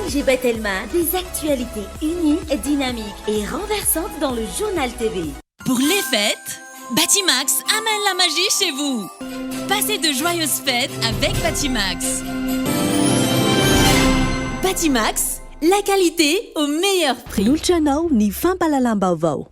ONG Batelma, des actualités uniques, dynamiques et renversantes dans le Journal TV. Pour les fêtes, Batimax amène la magie chez vous. Passez de joyeuses fêtes avec Batimax. Batimax, la qualité au meilleur prix. Nolotra anao ny fampahalalam-baovao.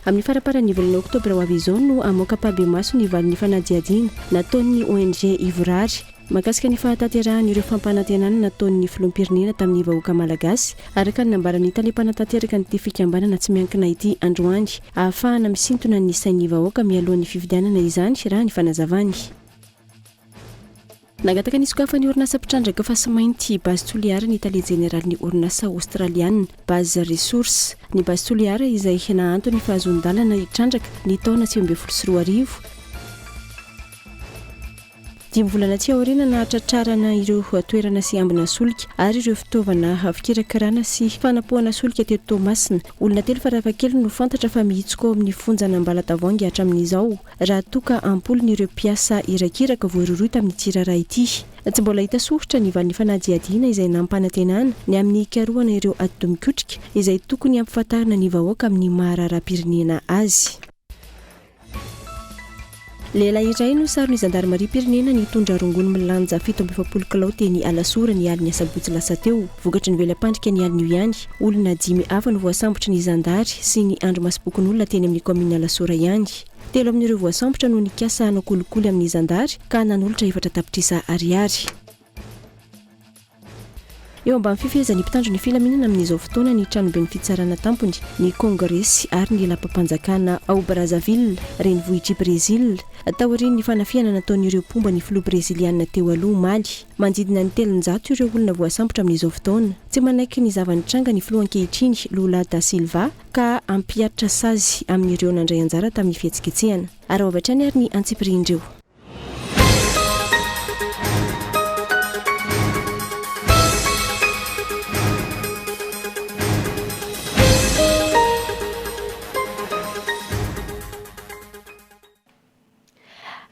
Amin'ny faramparan'ny volana oktobra ho avy izao no hamoaka ampahibemaso ny valin'ny fanadihadiana nataon'ny ONG Ivorary mahakasika ny fahatanterahan'ireo fampanantenana nataon'ny filoham-pirenena tamin'ny vahoaka malagasy, araka ny nambaran'ny tale mpanatanteraka an'ity fikambanana tsy miankina ity androany. Ahafahana misintona ny sain'ny vahoaka mialohan'ny fifidianana izany, raha ny fanazavany. Nangataka ny hisokafan'ny orinasa mpitrandraka fasimainty Base Toliara ny tale jeneralin'ny orinasa aostraliana Base Resource. Ny Base Toliara izay nahanto ny fahazoan-dalana hitrandraka ny taona 2019. Dimy volana aty aoriana nahatratrarana ireo toerana sy ambina solika ary ireo fitaovana fikirakirana sy fanapohana solika teto Toamasina. Olona telo farafahakeliny no fantatra fa mihitsoka ao amin'ny fonjan'Ambalatavoahangy hatramin'izao. Raha toa ka am-polony ireo mpiasa irakiraka voarohirohy tamin'ity raharaha ity. Tsy mbola hita soritra ny valin'ny fanadihadiana izay nampanantenana ny amin'ny hikarohana ireo atidoha mikotrika izay tokony hampifantarina ny vahoaka amin'ny maha raharaham-pirenena azy. Lehilahy iray no saron'ny zandarimariam-pirenena nitondra rongony milanja 47 kilao teny Alasora ny alin'ny asabotsy lasa teo. Vokatry ny vela-pandrika ny alin'io ihany, olona dimy hafa no voasambotry ny zandary sy ny andrimasom-pokonolona teny amin'ny kaominina Alasora ihany. Telo amin'ireo voasambotra no nikasa hanao kolikoly amin'ny zandary ka nanolotra efatra tapitrisa ariary. Eo ambany fifehezan'ny mpitandro ny filaminana amin'izao fotoana ny tranoben'ny fitsarana tampony, ny Kongresy ary ny lapam-panjakana ao Brazzaville, renivohitr'i Brezila, taorian'ny fanafihana nataon'ireo mpomba ny filoha breziliana teo aloha omaly. Manodidina ny 300 ireo olona voasambotra amin'izao fotoana. Tsy manaiky ny zava-nitranga ny filoha ankehitriny, Lula da Silva, ka hampihatra sazy amin'ireo nandray anjara tamin'ny fihetsiketsehana. Araho avy hatrany ary ny antsipirihin'ireo.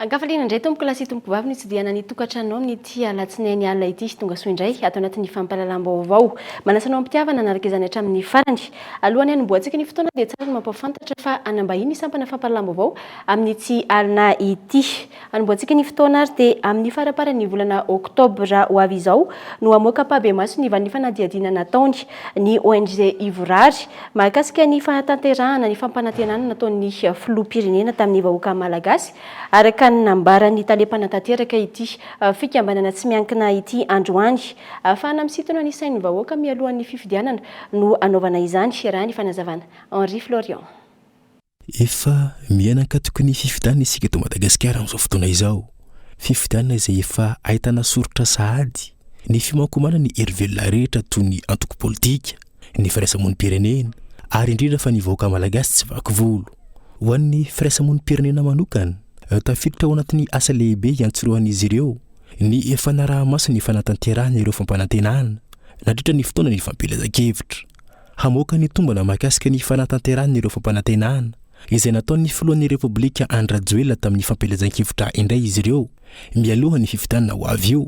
Ankafaliana indray tompoko lahy sy tompoko vavy ny tsidihana ny tokantranonao amin'ity alatsinainy alina ity. Tonga soa indray ato anatin'ny fampahalalam-baovao. Manasa anao am-pitiavana hanaraka izany hatramin'ny farany. Alohan'ny hanombohantsika ny fotoana dia tsara ny mampahafantatra fa hanambahiny ny sampana fampahalalam-baovao amin'ity alina ity. Hanombohantsika ny fotoana ary dia amin'ny faramparan'ny volana oktobra ho avy izao no hamoaka ampahibemaso ny valin'ny fanadihadiana nataony ny ONG Ivorary mahakasika ny fanatanterahana ny fampanantenana nataon'ny filoham-pirenena tamin'ny vahoaka malagasy araka ny nambaran'ny tale mpanatanteraka ity fikambanana tsy miankina ity androany. Ahafahana misintona ny sain'ny vahoaka mialohan'ny fifidianana no hanaovana izany raha ny fanazavana. Henri Florian. Efa miaina ankatoky ny fifidianana isika eto Madagasikara amin'izao fotoana izao. Fifidianana izay efa ahitana soritra sahady ny fiomankomanan'ny hery velona rehetra toy ny antoko politika, ny firaisamonim-pirenena ary indrindra fa ny vahoaka malagasy tsy vaky volo. Ho an'ny firaisamonim-pirenena manokana, tafiditra ao anatin'ny asa lehibe iantsorohan'izy ireo ny fanaraha-maso ny fanatanterahana ireo fampanantenana nandritra ny fotoana ny fampielezan-kevitra. Hamoaka ny tombana mahakasika ny fanatanterahana ireo fampanantenana izay nataon'ny filohan'ny Repoblika Andry Rajoelina tamin'ny fampielezan-kevitra indray izy ireo mialoha ny fifidianana ho avy io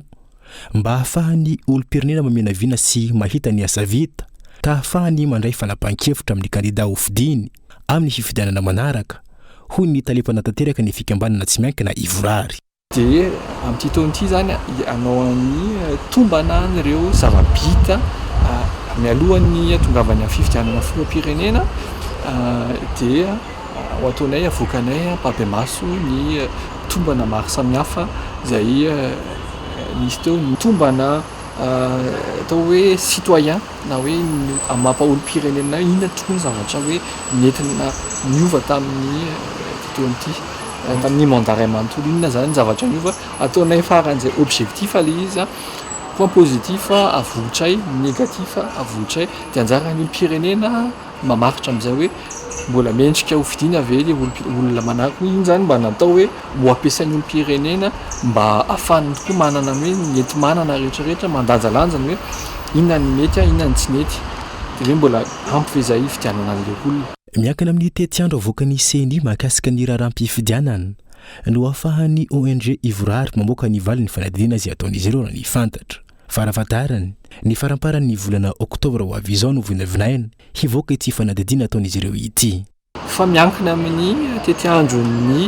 mba hahafahan'ny olom-pirenena maminavina sy mahita ny asa vita ka hahafahany mandray fanapahan-kevitra amin'ny kandida hofidiny amin'ny fifidianana manaraka, hoy ny tale mpanatanteraka ny fikambanana tsy miankina Ivorary. Dia amin'ity taona ity izany hanao ny tombana an'ireo zava-bita mialohan'ny hahatongavany amin'ny fifidianana filoham-pirenena dia ho ataonay avoakanay ampahibemaso ny tombana maro samihafa izay nisy teo, ny tombana atao hoe citoyen na hoe ny maha olom-pirenena inona tokoa ny zavatra hoe nentina niova tamin'ny ity taona ity, tamin'ny mandat iray manontolo inona izany ny zavatra niova, ataonay faran'izay objectif ilay izy an, point positif avoitray, négatif avoitray, dia anjaran'ny olom-pirenena mamaritra amin'izay hoe mbola mendrika ho fidiana ve ilay olona manaraka, iny izany mba natao hoe ho ampiasain'ny olom-pirenena mba ahafahany tokoa manana ny hoe ny enti-manana rehetra rehetra mandanjalanja ny hoe inona ny mety inona ny tsy mety. Dia hoe mbola ampy ve izay hifidianana an'ilay olona? Miankina amin'ny tetiandro avoakan'ny Ceni mahakasika ny raharaham-pifidianana no ahafahan'ny ONG Ivorary mamoaka ny valin'ny fanadihadiana izay ataon'izy ireo raha ny fantatra. Farafahatarany, ny faramparan'ny volana oktobra ho avy izao no vinavinaina hivoaka ity fanadihadiana ataon'izy ireo ity. Fa miankina amin'ny tetiandron'ny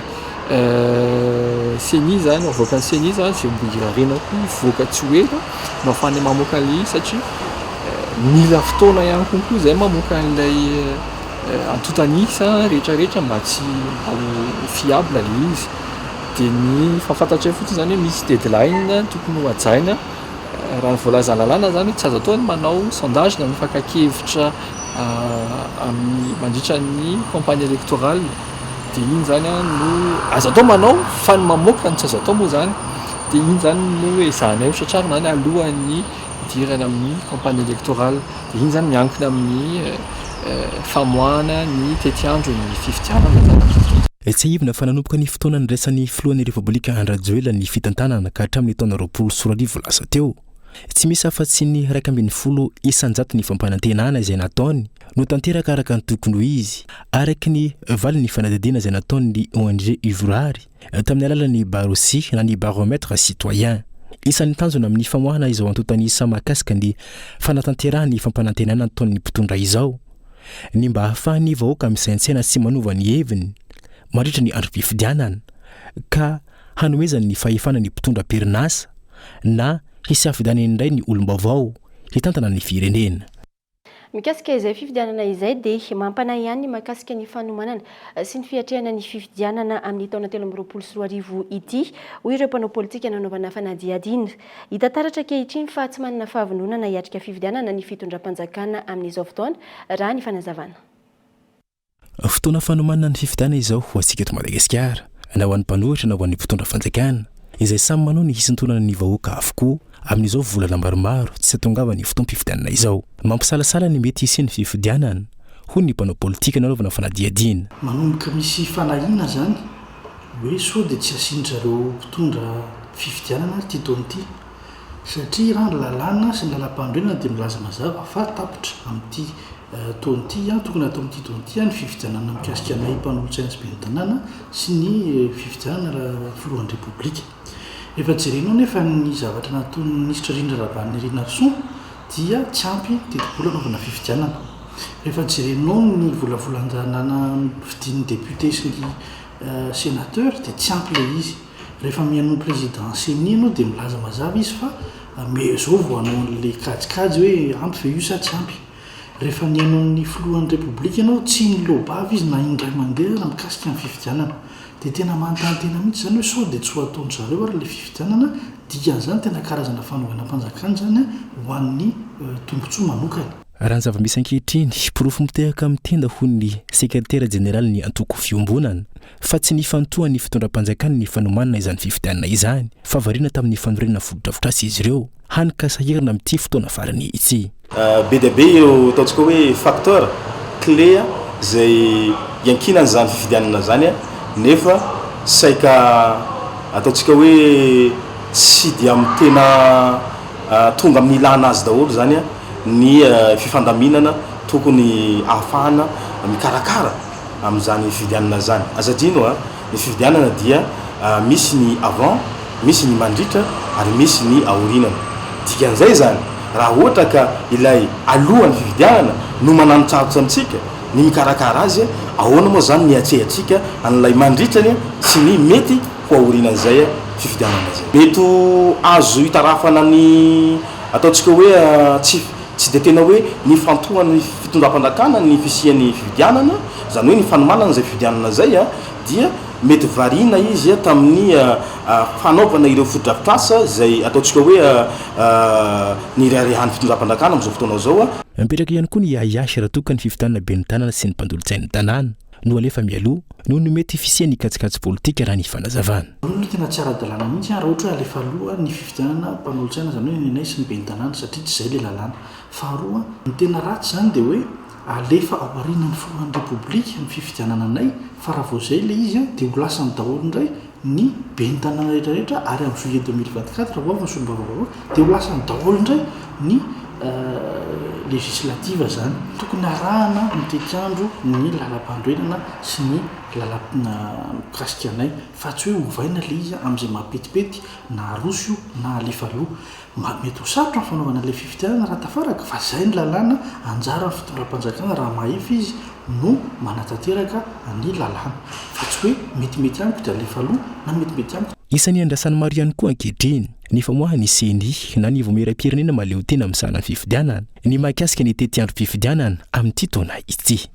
Ceni izany, avoakan'ny Ceni izany izay mbola irariana koa hivoaka tsy ho ela no ahafahanay mamoaka an'ilay izy satria mila fotoana ihany konkoa izay mamoaka an'ilay antontan'isa rehetrarehetra mba tsy mba ho fiable ilay izy. Dia ny fahafantatray fotsiny izany hoe misy deadline tokony ho hajaina. Raha ny voalazan'ny lalàna izany hoe tsy azo atao ny manao sondage na ny fakan-kevitra amin'ny mandritra ny campagne électorale. Dia iny izany no azo atao manao fa ny mamoaka no tsy azo atao moa izany. Dia iny izany no ezahanay ho tratrarina izany alohan'ny hidirana amin'ny campagne électorale. Dia iny izany miankina amin'ny famoahana ny tetiandron'ny fifidianana izany. Tsiahivina fa nanomboka ny fotoana nandraisan'ny filohan'ny Repoblika Andry Rajoelina ny fitantanana ka hatramin'ny taona 2020 lasa teo. Tsy misy afa-tsy ny 11% ny fampanantenana izay nataony no tanteraka araka ny tokony ho izy, araka ny valin'ny fanadihadiana izay nataon'ny ONG Ivorary tamin'ny alalan'ny Barosi na ny Baromètre Citoyen. Isan'ny tanjona amin'ny famoahana izao antontan'isa mahakasika ny fanatanterahana ny fampanantenana nataon'ny mpitondra izao ny mba hahafahan'ny vahoaka misaintsaina sy manova ny heviny mandritra ny androm-pifidianana ka hanomezany ny fahefana ny mpitondra am-perinasa na hisafidianany indray ny olom-baovao hitantana ny firenena. Mikasika izay fifidianana izay dia mampanahy ihany ny mahakasika ny fanomanana sy ny fiatrehana ny fifidianana amin'ny taona 2023 ity, hoy ireo mpanao politika nanaovana fanadihadiana. Hita taratra ankehitriny fa tsy manana fahavononana hiatrika fifidianana ny fitondram-panjakana amin'izao fotoana, raha ny fanazavana. Fotoana fanomanana ny fifidianana izao ho antsika eto Madagasikara, na ho an'ny mpanohitra na ho an'ny mpitondra fanjakana, izay samy manao ny hisintonana ny vahoaka avokoa amin'izao volana maromaro tsy hahatongavan'ny fotoam-pifidianana izao. Mampisalasala ny mety hisian'ny fifidianana, hoy ny mpanao politika nanaovana fanadihadiana. Manomboka misy fanahiana izany hoe sao dia tsy hasian-dry zareo mpitondra fifidianana ary ity taona ity satria raha ny lalàna sy ny lalàmpanorenana dia milaza mazava fa tapitra amin'ity taona ity, tokony hatao amin'ity taona ity ny fifidianana mikasika anay mpanolotsaina sy ben'ny tanàna sy ny fifidianana filohan'ny Repoblika. Rehefa jerenao nefa ny zavatra nataon'ny minisitra Rindra Rabarinirina-Arson dia tsy ampy tetibola hanaovana fifidianana. Rehefa jerenao ny volavolan-dalàna fidin'ny député sy ny sénateur dia tsy ampy ilay izy. Rehefa mihaino ny président ceni ianao dia milaza mazava izy fa zao vao hanao an'ilay kajikajy hoe ampy ve io sa tsy ampy. Rehefa mihaino ny filohan'ny Repoblika ianao tsy niloa-bava izy na indray mandeha aza mikasika ny fifidianana. Dia tena manontany tena mihitsy izany hoe sao dia tsy ho ataon-dry zareo ary ilay fifidianana, dikan'izany tena karazana fanonganam-panjakana izany ho an'ny tombontsoa manokana. Raha ny zava-misy ankehitriny, porofo mitehaka amin'ny tenda hoy ny sekretera jeneralin'ny antoko Fiombonana, fa tsy nifantohan'ny fitondram-panjakana ny fanomanana izany fifidianana izany fa variana tamin'ny fanorenana fotodrafitrasa izy ireo, hany ka sahirana amin'ity fotoana farany ity. Be dia be ireo ataontsika hoe facteurs clés izay iankinan'izany fifidianana izany nefa saika ataontsika hoe tsy dia amin'ny tena tonga amin'ny ilana azy daholo izany ny fifandaminana tokony ahafahana mikarakara amin'izany fifidianana izany. Aza adino a, ny fifidianana dia misy ny avant, misy ny mandritra ary misy ny aorinana. Dikan'izay izany, raha ohatra ka ilay alohan'ny fifidianana no mananontsarotra amintsika ny mikarakara azy, ahoana moa izany ny hiatrehantsika an'ilay mandritrany sy ny mety ho aorinan'izay fifidianana izay. Mety ho azo itarafana ny ataontsika hoe tsy Tsy dia tena hoe nifantohan'ny fitondram-panjakana ny fisian'ny fifidianana, izany hoe ny fanomanana izay fifidianana izay dia mety variana izy tamin'ny fanaovana ireo fotodrafitrasa izay ataontsika hoe nireharehan'ny fitondram-panjakana amin'izao fotoana izao. Mipetraka ihany koa ny ahiahy raha toa ka ny fifidianana ben'ny tanàna sy ny mpanolotsain'ny tanàna no alefa mialoha noho ny mety fisian'ny kajikajy politika raha ny fanazavana. Io aloha tena tsy ara-dalàna mihitsy an, raha ohatra hoe alefa aloha ny fifidianana mpanolotsaina izany hoe nenay sy ny ben'ny tanàna satria tsy izay ilay lalàna. Faharoa, ny tena ratsy izany dia hoe alefa ao aorianan'ny filohan'ny repoblika ny fifidianana anay fa raha vao izay ilay izy an dia ho lasany daholo indray ny ben'ny tanàna rehetra rehetra ary amin'ny juillet 2024 ho avy ny solombavambahoaka dia ho lasany daholo indray ny. législative izany. Tokony arahana ny tetiandro ny lalam-panorenana sy ny lalàna mikasika anay fa tsy hoe ovaina ilay izy amin'izay mampetipety na aroso io na alefa aloha. Mety ho sarotra ny fanaovana ilay fifidianana raha tafaraka fa izay ny lalàna, anjaran'ny fitondram-panjakana raha mahefa izy no manatanteraka ny lalàna fa tsy hoe metimety amiko dia alefa aloha na metimety amiko Isan'ny andrasan'ny maro ihany koa ankehitriny ny famoahan'ny Ceni na ny Vaomieram-pirenena mahaleotena misahana ny fifidianana ny mahakasika ny tetiandrom-pifidianana amin'ity taona ity.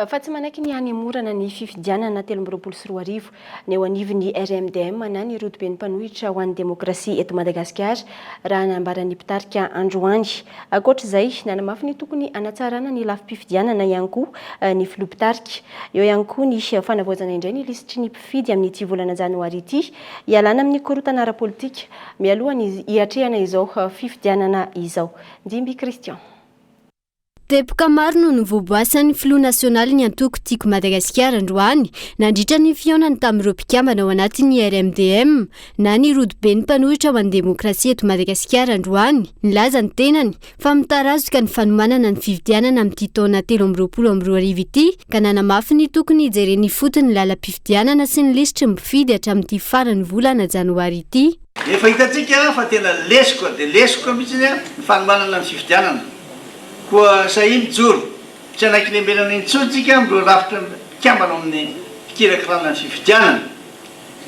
Fa tsy manaiky ny hanemorana ny fifidianana 2023 ny eo anivon'ny RMDM na ny Rodoben'ny mpanohitra ho an'ny demokrasia eto Madagasikara, raha nambaran'ny mpitarika androany. Ankoatra izay, nanamafy ny tokony hanatsarana ny lafim-pifidianana ihany koa ny filoha mpitarika. Eo ihany koa ny fanavaozana indray ny lisitry ny mpifidy amin'ity volana janoary ity, hialana amin'ny korontana ara-politika mialoha ny hiatrehana izao fifidianana izao. Ndimby Christian. Teboka maro no novoaboasan'ny filoha nasionalin'ny antoko Tiako Madagasikara androany nandritra ny fihaonany tamin'ireo mpikambana ao anatin'ny RMDM na ny Rodoben'ny mpanohitra ho an'ny demokrasia eto Madagasikara androany. Nilaza ny tenany fa mitarazoka ny fanomanana ny fifidianana amin'ity taona 2023 ity ka nanamafy ny tokony hijerena ifotony ny lalam-pifidianana sy ny lisitry ny mpifidy hatramin'ity faran'ny volana janoary ity. Efa hitantsika fa tena lesoka dia lesoka mihitsy ny fanomanana ny fifidianana. Koa sahia mijoro, tsy hanaiky lembenana intsony isika amin'ireo rafitra mpikambana ao amin'ny fikirakirana ny fifidianana.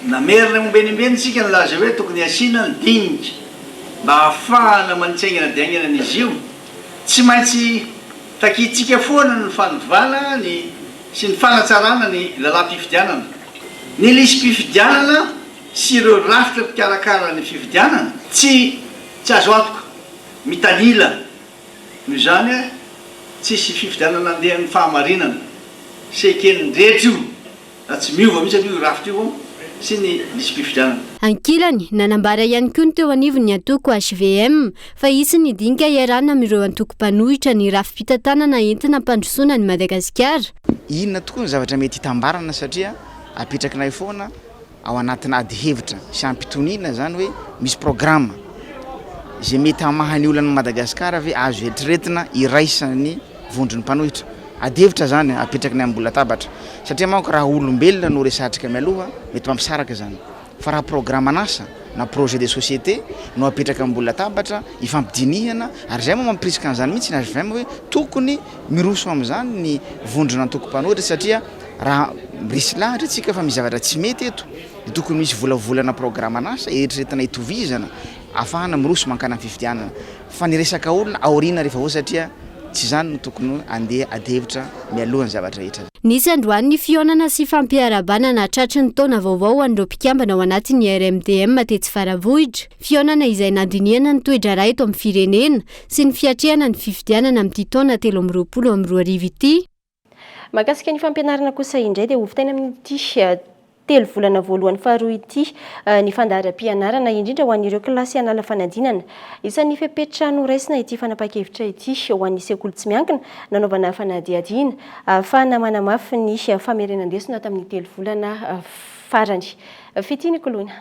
Namerina ombenimbeny isika nilaza hoe tokony hasiana ny dinika mba hahafahana manitsy haingana dia haingana an'izy io. Tsy maintsy takintsika foana ny fanovana ny sy ny fanatsarana ny lalàm-pifidianana. Ny lisi-pifidianana sy ireo rafitra mpikarakara ny fifidianana tsy tsy azo antoka. Mitanila, noho izany, tsisy fifidianana andeha ny fahamarinana sy eken'ny rehetra io raha tsy miova mihitsy aloha io rafitra io sy ny lisi-pifidianana. Ankilany, nanambara ihany koa ny teo anivon'ny antoko hvm fa hisy ny dinika iarahana amin'ireo antoko mpanohitra ny rafi-pitantanana entina hampandrosoana an'i Madagasikara. Inona tokoa ny zavatra mety hitambarana satria apetrakinay foana ao anatina ady hevitra sy ampitoniana izany hoe misy programa izay mety hamaha ny olan'i Madagasikara ve azo eritreretina iraisan'ny vondron'ny mpanohitra. Ady hevitra izany apetraky ny ambony latabatra satria manko raha olombelona no resahantsika mialoha mety mampisaraka izany fa raha programan'asa na projet de société no apetraka ambony latabatra ifampidinihana ary izay moa mampirisika an'izany mihitsy ny hvm hoe tokony miroso amin'izany ny vondron'antoko mpanohitra satria Raha resy lahatra isika fa misy zavatra tsy mety eto dia tokony misy volavolana programan'asa eritreretina hitovizana ahafahana miroso mankany amin'ny fifidianana fa ny resaka olona aoriana rehefa voa satria tsy izany no tokony andeha adihevitra mialoha ny zavatra rehetra. Nisy androany ny fihaonana sy fampiarahabana nahatratry ny taona vaovao ho an'ireo mpikambana ao anatin'ny RMDM tetsy Faravohitra. Fihaonana izay nandinihana ny toe-draharaha eto amin'ny firenena sy ny fiatrehana ny fifidianana amin'ity taona 2023 ity. Mahakasika ny fampianarana kosa indray dia hovitaina amin'ity telo volana voalohany faharoa ity ny fandaharam-pianarana, indrindra ho an'ireo kilasy hanala fanadinana. Isan'ny fepetra noraisina ity fanapahan-kevitra ity ho an'ny sekoly tsy miankina nanaovana fanadihadiana ahafahana manamafy ny famerenan-desona tamin'ny telo volana farany. Fitia Nikoloina.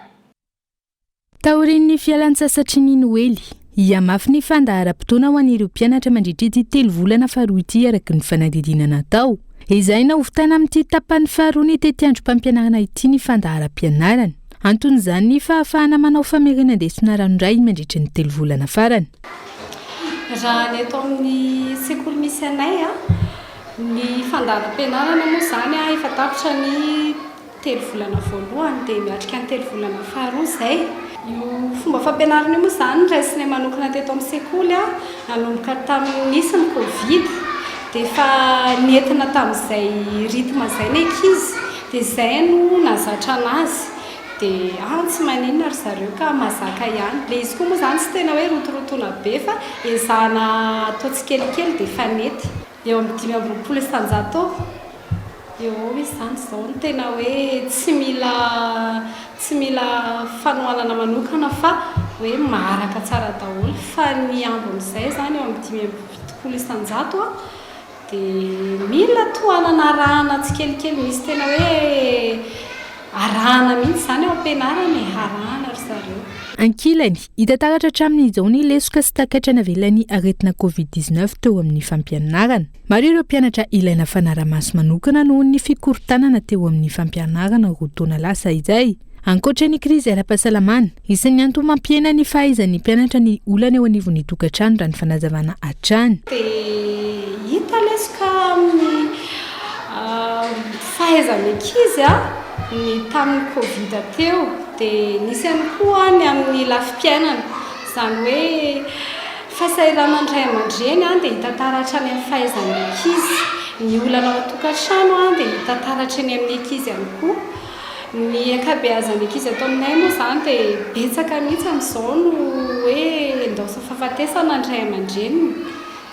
Taorian'ny fialan-tsasatry ny Noely, hihamafy ny fandaharam-potoana ho an'ireo mpianatra mandritra ity telo volana faharoa ity araka ny fanadihadiana natao. Ezahina hovitana amin'ity tapany faharoa ny tetiandrom-pampianarana ity ny fandaharam-pianarana. Anton'izany ny fahafahana manao famerenan-desona ranoray mandritra ny telo volana farany. Raha ny eto amin'ny sekoly misy anay, ny fandaharam-pianarana moa izany efa tapitra ny Telo volana voalohany dia miatrika ny telo volana faharoa izay. Io fomba fampianarana io moa izany noraisinay manokana teto amin'ny sekoly nanomboka tamin'ny nisy ny covid dia efa nentina tamin'izay rythme izay ny ankizy dia izay no nahazatra an'azy dia ah tsy maninona ry zareo ka mahazaka ihany. Ilay izy koa moa izany tsy tena hoe rotorotoana be fa ezahana atao tsikelikely dia efa nety. Eo amin'ny 25% eo ho eo izy izany izao no tena hoe tsy mila tsy mila fanohanana manokana fa hoe maharaka tsara daholo fa ny ambin'izay izany eo amin'ny 75% dia mila tohanana arahana tsikelikely, misy tena hoe arahana mihitsy izany ao am-pianarana e, arahana ry zareo. Ankilany, hita taratra hatramin'izao ny lesoka sy takaitra navelan'ny aretina Covid 19 teo amin'ny fampianarana. Maro ireo mpianatra ilaina fanarahamaso manokana noho ny fikorontanana teo amin'ny fampianarana roa taona lasa izay. Ankoatra ny krizy ara-pahasalamana, isan'ny antony mampihena ny fahaizan'ny mpianatra ny olana eo anivon'ny tokantrano raha ny fanazavana hatrany. Dia hita lesoka amin'ny fahaizan'ny ankizy ny tamin'ny Covid teo. Dia nisy ihany koa ny amin'ny lafim-piainana, izany hoe fahasahiranan'ny ray aman-dreny dia hita taratra any amin'ny fahaizan'ny ankizy. Ny olana ao an-tokantrano dia hita taratra eny amin'ny ankizy ihany koa. Ny ankabeazan'ny ankizy ato aminay moa izany dia betsaka mihitsy amin'izao no hoe endaosin'ny fahafatesana ny ray aman-dreniny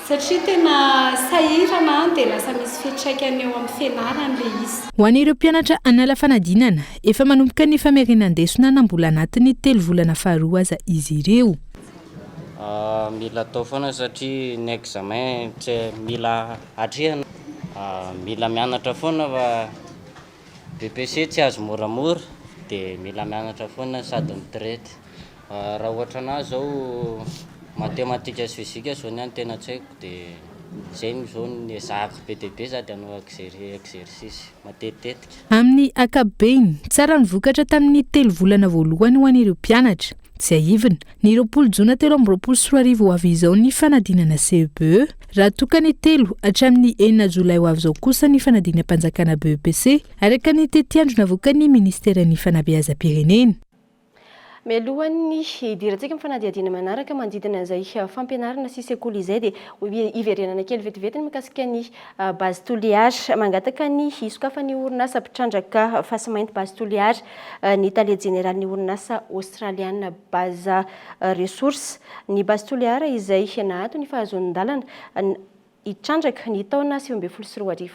satria tena sahirana dia lasa misy fiantraikany eo amin'ny fianarany ilay izy. Ho an'ireo mpianatra hanala fanadinana, efa manomboka ny famerenan-desona na mbola anatin'ny telo volana faharoa aza izy ireo. Mila atao foana satria ny examen tsy mila atrehina. Mila mianatra foana fa BEPC tsy azo moramora de mila mianatra foana sady mi-traite. Raha ohatra anah zao matematika sy fizika zao ny ahy no tena tsy haiko de zay no zao no ezahako be dia be sady anaovako exercice matetitetika. Amin'ny ankapobeny, tsara ny vokatra tamin'ny telo volana voalohany ho an'ireo mpianatra. Tsiahivina, ny 20 jona 2023 ho avy izao ny fanadinana CEPE, raha toa ka ny telo hatramin'ny enina jolay ho avy izao kosa ny fanadinam-panjakana BEPC, araka ny tetiandro navoakan'ny minisiteran'ny Fanabeazam-pirenena. Mialohan'ny hidirantsika amin'ny fanadihadiana manaraka manodidina izay fampianarana sy sekoly izay dia hiverenana kely vetivety ny mikasika ny Base Toliara. Mangataka ny hisokafan'ny orinasa mpitrandraka fasimainty Base Toliara ny tale jeneralin'ny orinasa aostraliana Base Resources. Ny Base Toliara izay nahato ny fahazoan-dalana hitrandraka ny taona 2019.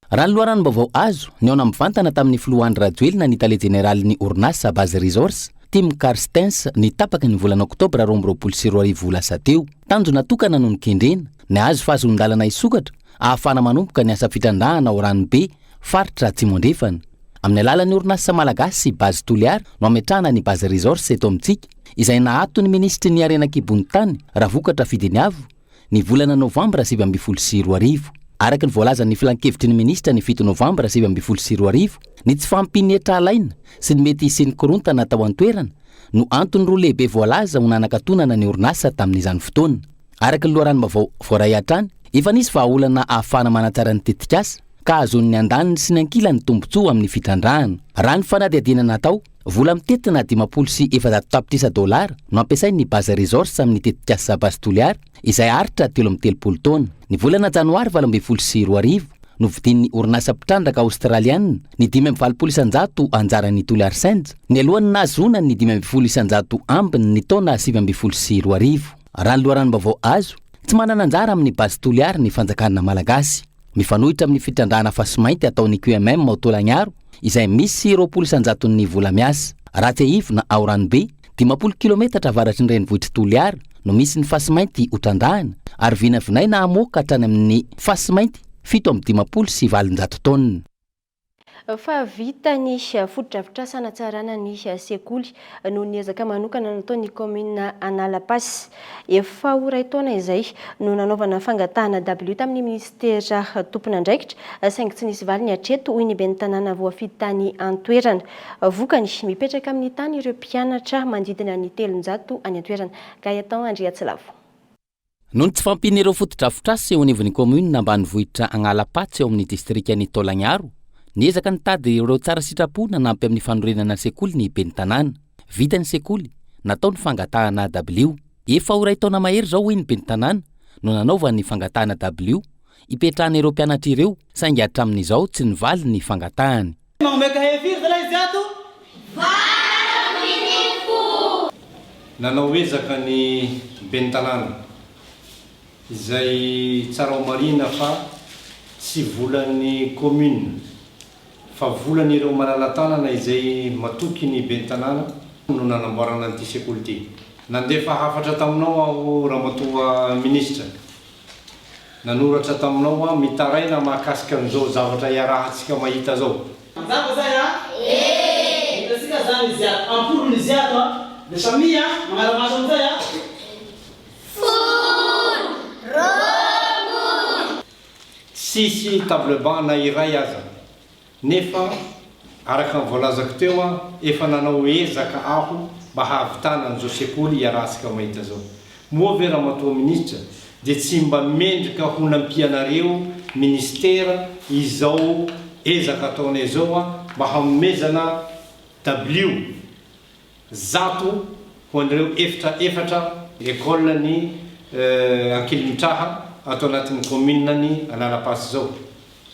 Raha ny loharanom-baovao azo, nihaona mivantana tamin'ny filoha Andry Rajoelina ny tale jeneralin'ny orinasa Base Resources, Tim Carstens, ny tapaky ny volana oktobra 2022 lasa teo. Tanjona tokana no nokendrena, ny hahazo fahazoan-dalana hisokatra ahafahana manomboka ny asa fitrandrahana ao Ranobe, faritra Atsimo Andrefana. Amin'ny alalan'ny orinasa malagasy Base Toliara no hametrahana ny Base Resources eto amintsika, izay nahato ny minisitry ny Harena an-kibon'ny tany, Ravokatra Fidiniavo, ny volana novambra 2019. Araka ny voalazan'ny filankevitry ny minisitra ny fito novambra 2019, ny tsy fahampian'ny hetra alaina sy ny mety hisian'ny korontana tao an-toerana no antony roa lehibe voalaza ho nanakatonana ny orinasa tamin'izany fotoana. Araka ny loharanom-baovao voaray hatrany, efa nisy vahaolana ahafahana manatsara ny tetikasa ka ahazoan'ny andaniny sy ny ankilany tombontsoa amin'ny fitrandrahana. Raha ny fanadihadiana natao, Vola mitentina 450 tapitrisa dolara no ampiasain'ny Base Resources amin'ny tetikasa Base Toliara izay haharitra 33 taona. Ny volana janoary 2018, novidian'ny orinasa mpitrandraka aostraliana ny 85 isanjato anjaran'ny Toliara Sands, nialohan'ny nahazoana ny 15 isanjato ambiny ny taona 2019. Raha ny loharanom-baovao azo, tsy manana anjara amin'ny Base Toliara ny fanjakana malagasy. Mifanohitra amin'ny fitrandrahana fasimainty ataon'ny QMM ao Tolagnaro, izay misy 20 isan-jaton'ny vola miasa. Raha tsiahivina, ao Ranobe, 50 kilometatra avaratry ny renivohitr'i Toliara, no misy ny fasimainty hotrandrahana, ary vinavinaina hamoaka hatrany amin'ny fasimainty 857 taonina. Fa vita ny fotodrafitrasa hanatsarana ny sekoly noho ny ezaka manokana nataon'ny kaominina Analapasy. Efa ho iray taona izay no nanaovana fangatahana dabilio tamin'ny minisitera tompon'andraikitra saingy tsy nisy valiny hatreto, hoy ny ben'ny tanàna voafidy tany an-toerana. Vokany, mipetraka amin'ny tany ireo mpianatra manodidina ny 300 any an-toerana. Gaëtan Andriatsilavo. Noho ny tsy fahampian'ireo fotodrafitrasa eo anivon'ny kaominina ambanivohitra Agnalapatsy ao amin'ny distrikan'i Taolagnaro, niezaka nitady ireo tsara sitrapo nanampy amin'ny fanorenana sekoly ny ben'ny tanàna. Vita ny sekoly, natao ny fangatahana dabilio. Efa ho iray taona mahery izao hoy ny ben'ny tanàna no nanaovany ny fangatahana dabilio hipetrahan'ireo mpianatra ireo saingy hatramin'izao tsy nivaly ny fangatahany. Magnomey kahie firy zalahy izy ato? 18. Nanao ezaka ny ben'ny tanàna, izay tsara ho marihina fa tsy volan'ny commune fa volan'ireo malala-tanana izay matoky ny ben'ny tanàna no nanamboarana an'ity sekoly ity. Nandefa hafatra taminao aho ramatoa minisitra. Nanoratra taminao aho mitaraina mahakasika an'izao zavatra iarahantsika mahita zao. Mazava zay a? Ee! Am-polony izy ato a! Dia samia manara-maso amin'izay a! Folo, 20. Tsisy table banc na iray aza. Nefa araka ny voalazako teo an, efa nanao ezaka aho mba hahavitana an'izao sekoly iarahantsika mahita zao. Moa ve Ramatoa Minisitra dia tsy mba mendrika ho nampianareo Ministera izao ezaka ataonay izao an, mba hanomezana dabilio 100 ho an'ireo efitra efatra école ny Ankilimitraha ato anatin'ny commune ny Analapasy izao.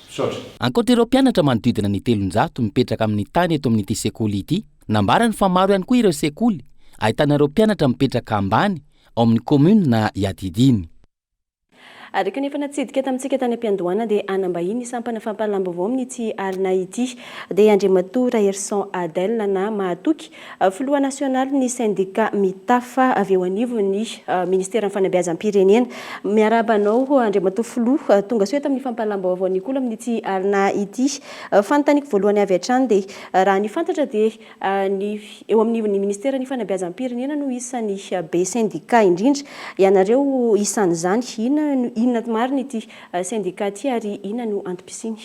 Misaotra. Ankoatra ireo mpianatra manodidina ny 300 mipetraka amin'ny tany eto amin'ity sekoly ity, nambarany fa maro ihany koa ireo sekoly ahitana ireo mpianatra mipetraka ambany ao amin'ny kaominina iadidiany. Araka ny efa natsidika tamintsika tany am-piandohana dia hanambahiny ny sampana fampahalalam-baovao amin'ity alina ity dia Andriamatoa Raherison Adèle na Mahatoky, filoha nasionalin'ny sendika Mitafa avy eo anivon'ny ministeran'ny fanabeazam-pirenena. Miarahaba anao Andriamatoa filoha, tonga soa eto amin'ny fampahalalam-baovao ny Kolo amin'ity alina ity. Fanontaniako voalohany avy hatrany dia raha ny fantatra dia Ny eo aminivon'ny ministeran'ny fanabeazam-pirenena no isan'ny be sendika indrindra. Ianareo isan'izany. Inona inona marina ity sendika ity ary inona no antom-pisiany?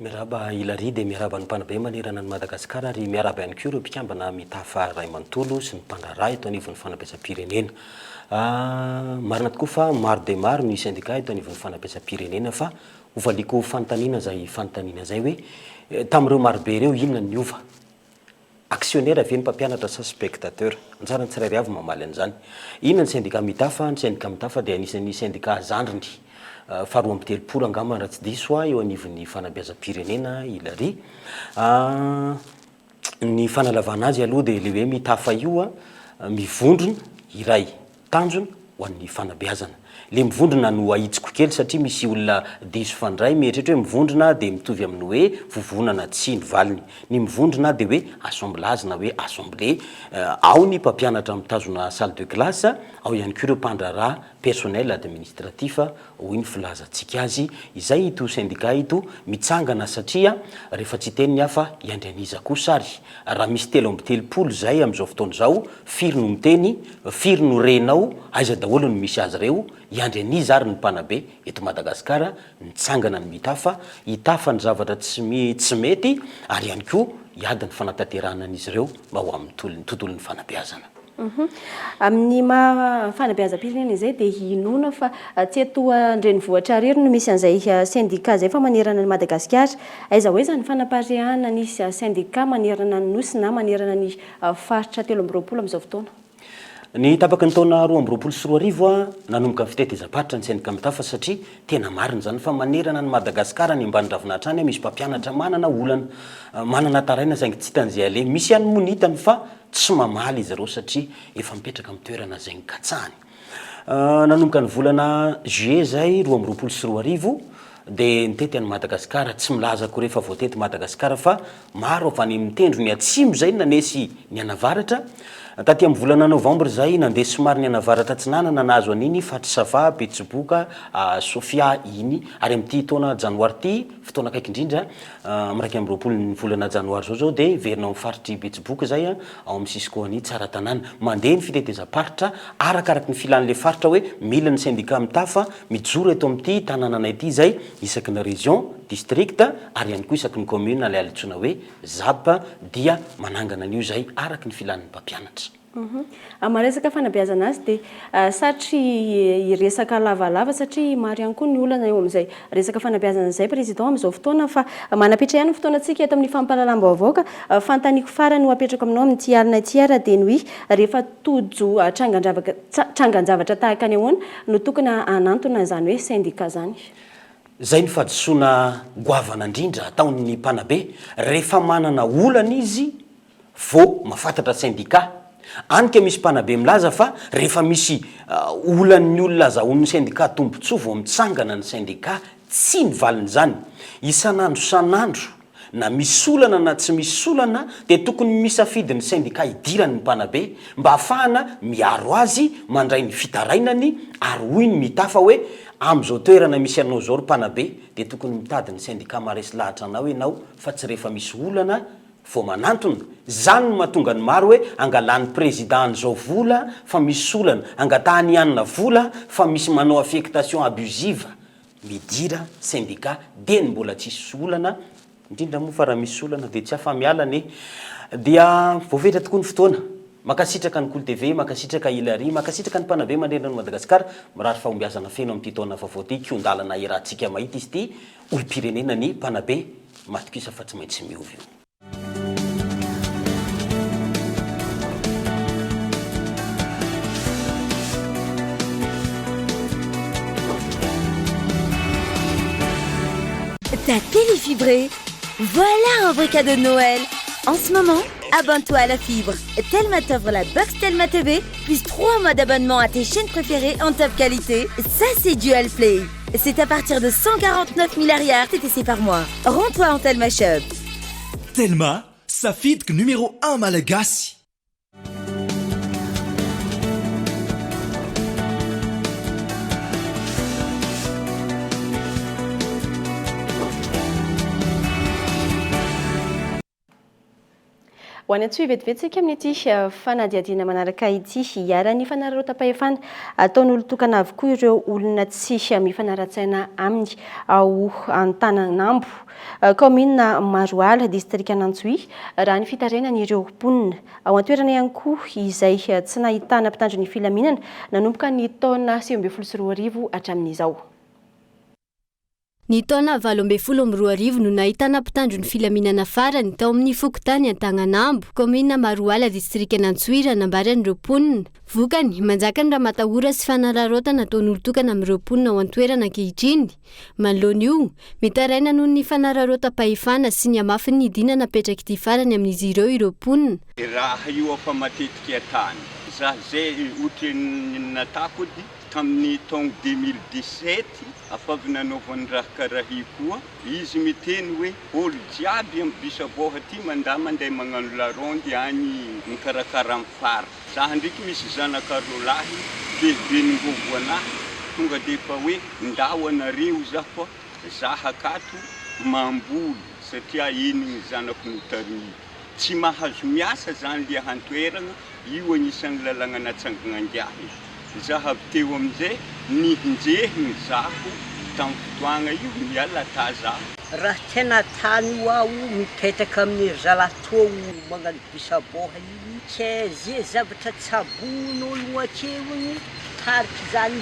Miarahaba Hilary dia miarahaba ny mpanabe manerana an'i Madagasikara ary miarahaba ihany koa ireo mpikambana mitafa ray manontolo sy ny mpandraharaha eto anivon'ny fanabeazam-pirenena. Marina tokoa fa maro dia maro ny sendika eto anivon'ny fanabeazam-pirenena fa Hovaliako fanontaniana izay fanontaniana izay hoe, tamin'ireo marobe ireo inona no niova? Actionnaire ve ny mpampianatra sa spectateur? Anjaran'ny tsirairay avy mamaly an'izany. Inona ny syndicat Mitafa? Ny syndicat Mitafa dia anisan'ny syndicat zandriny faharoa 32 angamba raha tsy diso aho eo anivon'ny fanabeazam-pirenena Hilary. Ny fanalavana azy aloha dia ilay hoe Mitafa io mivondrona iray. Tanjona ho an'ny fanabeazana. Le mivondrona no ahitsiko kely satria misy olona diso fandray mieritreritra hoe mivondrona dia mitovy amin'ny hoe vovonana tsia ny valiny. Ny mivondrona dia hoe assemblage na hoe assemblée, ao ny mpampianatra mitazona salle de classe, ao ihany koa ireo mpandraharaha personnel administratif hoy ny filazantsika azy. Izay ito syndicat ito mitsangana satria rehefa tsy hiteny ny hafa hiandry an'iza kosa ary? Raha misy 33 izay amin'izao fotoana izao, firy no miteny, firy no renao, aiza daholo no misy azy ireo, hiandry an'iza ary ny mpanabe eto Madagasikara nitsangana ny mitafa, hitafa ny zavatra tsy tsy mety ary ihany koa hiady ny fanatanterahana an'izy ireo mba ho amin'ny tontolon'ny fanabeazana. Amin'ny maha fanabeazam-pirenena izay dia inoana fa tsy eto an-drenivohitra irery no misy an'izay sendika izay fa manerana an'i Madagasikara. Aiza ho aiza ny fanapariahana ny sendika manerana ny Nosy na manerana ny faritra 23 amin'izao fotoana? Ny tapaky ny taona 2022, nanomboka ny fitetezam-paritra ny sendika Mitafa satria tena marina izany fa manerana an'i Madagasikara any ambany ravina hatrany misy mpampianatra manana olana, manana taraina saingy tsy hitan'izay aleha. Misy ihany moa ny hitany fa Tsy mamaly izy ireo satria efa mipetraka amin'ny toerana izay nikatsahany. Nanomboka ny volana juillet izay 2022 dia nitety an'i Madagasikara, tsy milaza akory efa voatety Madagasikara fa maro avy any amin'ny tendrony atsimo izay nanesy nianavaratra. Taty amin'ny volana novambra izay nandeha somary nianavaratra atsinanana nahazo an'iny faritry Sava, Betsiboka, Sofia iny ary amin'ity taona janoary ity, fotoana akaiky indrindra, Amin'ny 21 ny volana janoary izao izao dia hiverina ao amin'ny faritr'i Betsiboka izay ao amin'ny Cisco an'i Tsaratanàna. Mandeha ny fitetezam-paritra arakaraky ny filan'ilay faritra hoe mila ny sendika mitafa mijoro eto amin'ity tanànanay ity izay isaky ny région, district ary ihany koa isaky ny commune ilay antsoina hoe zap dia manangana an'io izay araky ny filan'ny mpampianatra. Amin'ny resaka fanabeazana azy dia satry hiresaka lavalava satria maro ihany koa ny olana eo amin'izay resaka fanabeazana izay Président amin'izao fotoana fa manapitra ihany ny fotoanantsika eto amin'ny fampahalalam-baovao ka fanontaniako farany ho apetrako aminao amin'ity alina ity ary dia ny hoe rehefa tojo trangan-javatra tahaka ny ahoana no tokony hanantona izany hoe syndicat izany? Izay ny fahadisoana goavana indrindra ataon'ny mpanabe rehefa manana olana izy Vao mahafantatra sendika. Any ka misy mpanabe milaza fa rehefa misy olan'ny olona azahoan'ny sendika tombotsoa vao mitsangana ny sendika. Tsia ny valin'izany. Isan'andro isan'andro, na misy olana na tsy misy olana dia tokony misafidy ny sendika hidirany ny mpanabe mba hahafahana miaro azy, mandray ny fitarainany ary hoy ny mitafa hoe amin'izao toerana misy anao izao ry mpanabe dia tokony mitady ny sendika maharesy lahatra anao ianao fa tsy rehefa misy olana. vao manantona, zany no mahatonga ny maro hoe angalan'ny président an'izao vola fa misy olana, angatahany hanina vola fa misy manao affectation abusive, midira syndicat dieny mbola tsisy olana, indrindra moa fa raha misy olana dia tsy afa-miala anie. Dia voafetra tokoa ny fotoana. Mankasitraka ny Kolo TV, mankasitraka Hilary, mankasitraka ny mpanabe manerana an'i Madagasikara, mirary fahombiazana feno amin'ity taona vaovao ity, kihon-dalana iarahantsika mahita izy ity, olom-pirenena ny mpanabe, matokisa fa tsy maintsy miova io. Ta télé fibrée Voilà un vrai cadeau de Noël En ce moment, abonne-toi à la fibre. Telma t'offre la box Telma TV, plus 3 mois d'abonnement à tes chaînes préférées en top qualité. Ça, c'est Dual Play. C'est à partir de 149 000 arrières TTC par mois. Rends-toi en Telma Shop. Telma, safidiko numéro 1 malagasy. Ho any Antsohihy vetivety isika amin'ity fanadihadiana manaraka ity. Iharan'ny fanararaotam-pahefana ataon'olon-tokana avokoa ireo olona tsy mifanara-tsaina aminy ao Antananambo, kaominina Maroala, distrikan'Antsohihy, raha ny fitarainan'ireo mponina ao an-toerana ihany koa izay tsy nahitana mpitandro ny filaminana nanomboka ny taona 2019 hatramin'izao. Ny taona 2018 no nahitana mpitandro ny filaminana farany tao amin'ny fokontany Antagnanambo, kaominina Maroala, distrikan'Antsohihy raha nambaran'ireo mponina. Vokany, manjaka ny ramatahora sy fanararaotana ataon'olon-tokana amin'ireo mponina ao an-toerana ankehitriny. Manoloana io, mitaraina noho ny fanararaotam-pahefana sy ny hamafin'ny dina napetrak'ity farany amin'izy ireo ireo mponina. Raha io afa matetika tany. Za zay ohatry ny natako edy Tamin'ny taogno 2017, afa avy nanaovany raha karaha io koa, izy miteny hoe olo jiaby am Bisavoha aty mandà mandeha magnano la ronde agny mikarakara am faritra. Zah ndriky misy zanaka roalahy bebe ningôvo anahy tonga de efa hoe ndao anareo zah fa zah akato mamboly satria enigny zanako notarimiko. Tsy mahazo miasa zany liaha an-toeragna, io agnisan'ny lalagna natsangagna ngiahy. Za avy teo amizay nihinjehigny zaho tam fotoagna io niala ta za. Raha tena tany io aho mipetraka amin'ny ry zalahy toa magnano bisaboha iny ke ze zavatra tsabon'ologno akeo igny tariky zany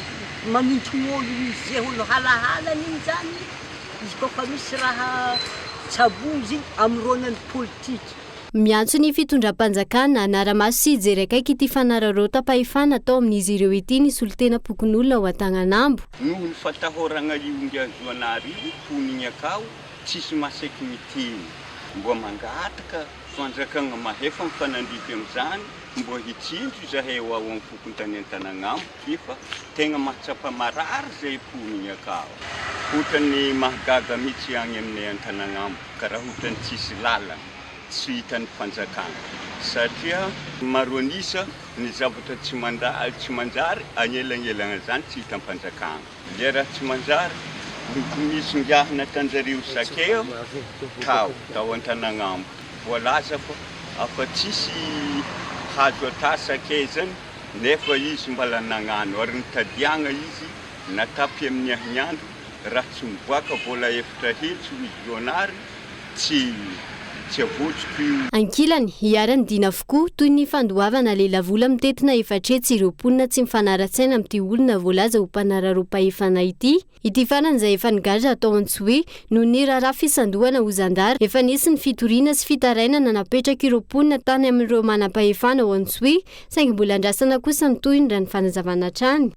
manintogno olo izy ze olo halahalany igny zany izy koa fa misy raha tsabony izy igny amronany politiky. Miantso ny fitondram-panjakana hanara-maso sy hijery akaiky ity fanararaotam-pahefana atao amin'izy ireo ity ny solontenam-pokonolona ao Antagnanambo. Noho ny fatahoragna io ngiazoanary io mponigny akao tsisy maseky miteny mboa mangataka fanjakagna mahefa mifanandrify amizany mboa hitsinjo izahay ao am fokontany Antanagnambo ty fa tegna mahatsapa marary zay mponigny akao. Otrany mahagaga mitsy agny aminay Antanagnambo karaha otrany tsisy lalagna. tsy hitan'ny fanjakana satria maro an'isa ny zavatra tsy manda tsy manjary agnelagnelagna zany tsy hitam-panjakana. Le raha tsy manjary misy ingahy natanjareo sakeo tao tao Antanagnambo voalaza fa afa tsisy hazo ata sakay zany nefa izy mbala nagnano ary nitadiagna izy natapy amin'ny ahignandro raha tsy mivoaka vola 400 hoy Jonary Tsy tsy avotsiko io. Ankilany, iharan'ny dina avokoa, toy ny fandoavana lelavola mitentina 400 ireo mponina tsy mifanara-tsaina amin'ity olona voalaza ho mpanararaom-pahefana ity. Ity farany izay efa nigadra tao Antsohihy noho ny raharaha fisandohana ho zandary. Efa nisy ny fitoriana sy fitarainana napetrak'ireo mponina tany amin'ireo manam-pahefana ao Antsohihy, saingy mbola andrasana kosa ny tohiny raha ny fanazavana hatrany.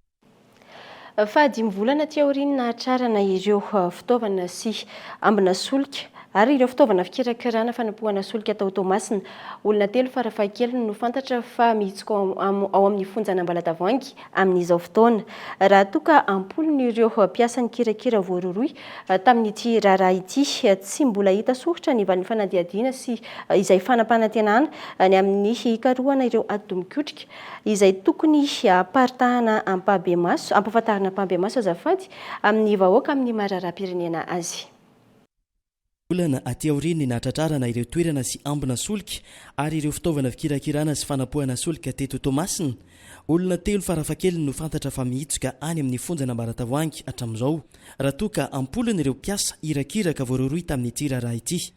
Faha dimy volana aty aorian'ny nahatrarana ireo fitaovana sy ambina solika ary ireo fitaovana fikirakirana fanapohana solika tao Toamasina, olona telo farafahakeliny no fantatra fa mihitsoka ao amin'ny fonjan'Ambalatavoahangy amin'izao fotoana. Raha toa ka am-polony ireo mpiasa nikirakira voarohirohy tamin'ity raharaha ity, tsy mbola hita soritra ny valin'ny fanadihadiana sy izay fanampanantenana ny amin'ny hikarohana ireo atidoha mikotrika izay tokony hamparitahana ampahibemaso, hampahafantarina ampahibemaso azafady, amin'ny vahoaka amin'ny maha raharaham-pirenena azy. Volana aty aorian'ny nahatratrarana ireo toerana sy ambina solika ary ireo fitaovana fikirakirana sy fanapohana solika teto Toamasina, olona telo farafahakeliny no fantatra fa mihitsoka any amin'ny fonjan'Ambaratavoahangy hatramin'izao, raha toa ka am-polony ireo mpiasa irakiraka voarohirohy tamin'ity raharaha ity.